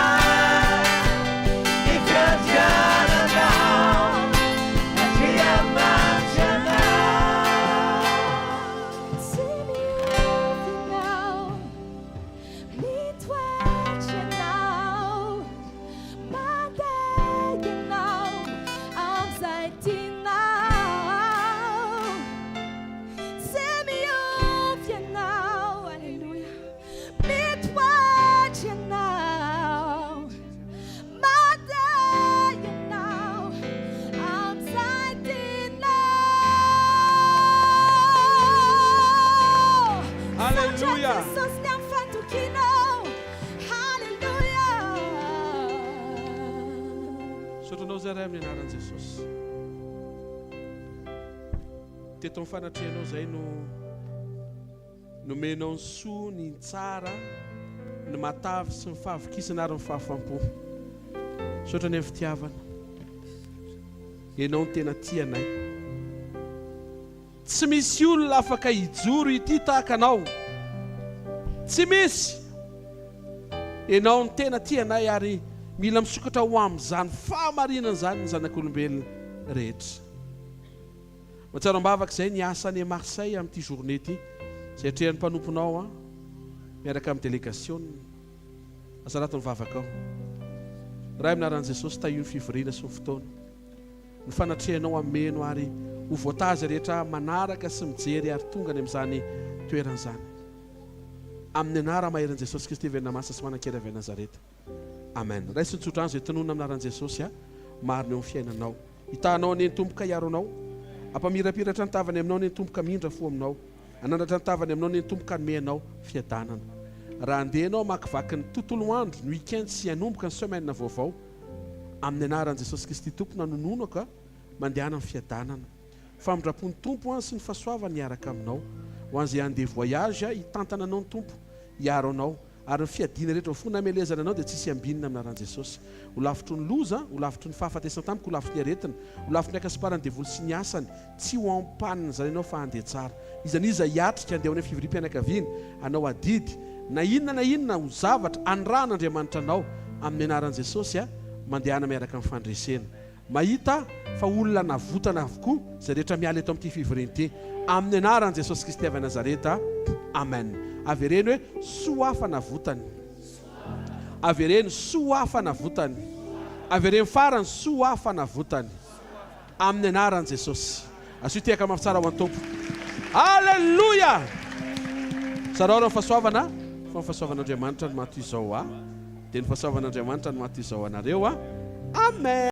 Ny fiandriananao Andriamanitra Tsy miova ianao, mitoetra ianao, mandeha ianao amin'izay tianao. Tsy miova ianao, aleloia, mitoetra ianao, mandeha ianao amin'izay tianao. Alléluia. Jesosy ny amin'ny fatokianao. Haleloia. Misaotra anao zay Ray amin'ny anaran'i Jesosy. Teto amin'ny fanatrehanao zay no nomenao ny soa, ny tsara, ny matavy sy ny fahavokisana ary ny fahafampo. Misaotra ny amin'ny fitiavana. Ianao no tena tia anay. Tsy misy olona afaka hijoro ity tahaka anao. Tsy misy! Ianao no tena tia anay ary mila misokatra ho amin'izany fahamarinana izany ny zanak'olombelona rehetra. Mahatsiaro am-bavaka izay ny asa any Marseille amin'ity journée ity izay atrehan'ny mpanomponao an, miaraka amin'ny delegasiona. Aza anatin'ny vavakao. Ray amin'ny anaran'i Jesosy tahio ny fivoriana sy ny fotoana. Ny fanatrehanao hameno ary ho voataha izay rehetra manaraka sy mijery ary tonga any amin'izany toerana izany. Amin'ny anara-maherin'i Jesosy Kristy avy any Namasina sy manan-kery avy any Nazareta. Amen. Raiso ny tsodrano izay tononina amin'ny anaran'i Jesosy a. Marina eo amin'ny fiainanao. Hitahanao anie ny Tompo ka hiaro anao. Hampamirapiratra ny tavany aminao anie ny Tompo ka hamindra fo aminao. Hanandratra ny tavany aminao anie ny Tompo ka hanome anao fiadanana. Raha handeha ianao hamakivaky ny tontolo andro, ny week-end sy hanomboka ny semaine vaovao, Amin'ny anaran'i Jesosy Kristy Tompo nanononako a, mandehana amin'ny fiadanana. Famindrampon'ny Tompo an sy ny fahasoavany hiaraka aminao. Ho an'izay handeha voyage a, hitantana anao ny Tompo, hiaro anao. Ary ny fiadiana rehetra ho fo namelezana anao dia tsy hisy ambinina amin'ny anaran'i Jesosy. Ho lavitry ny loza, ho lavitry ny fahafatesan tampoka, ho lavitry ny aretina, ho lavitry ny hakasiparan'ny devoly sy ny asany. Tsy ho en panne izany ianao fa handeha tsara. Iza n'iza hiatrika handeha ho any amin'ny fivoriam-pianakaviana, hanao adidy, na inona na inona ho zavatra anirahan'Andriamanitra anao, amin'ny anaran'i Jesosy a, mandehana miaraka amin'ny fandresena. Mahita fa olona navotana avokoa izay rehetra miala eto amin'ity fivoriana ity. Amin'ny anaran'i Jesosy Kristy avy any Nazareta. Amen. Avereno hoe, Soa aho fa navotany. Avereno, Soa aho fa navotany. Avereno farany, Soa aho fa navotany. Amin'ny anaran'i Jesosy. Asio tehaka mafy tsara ho an'ny Tompo. Aleloia! Zarao ireo fahasoavana fa ny fahasoavan'Andriamanitra no maha toy izao ahy. Dia ny fahasoavan'Andriamanitra no maha toy izao anareo. Amen!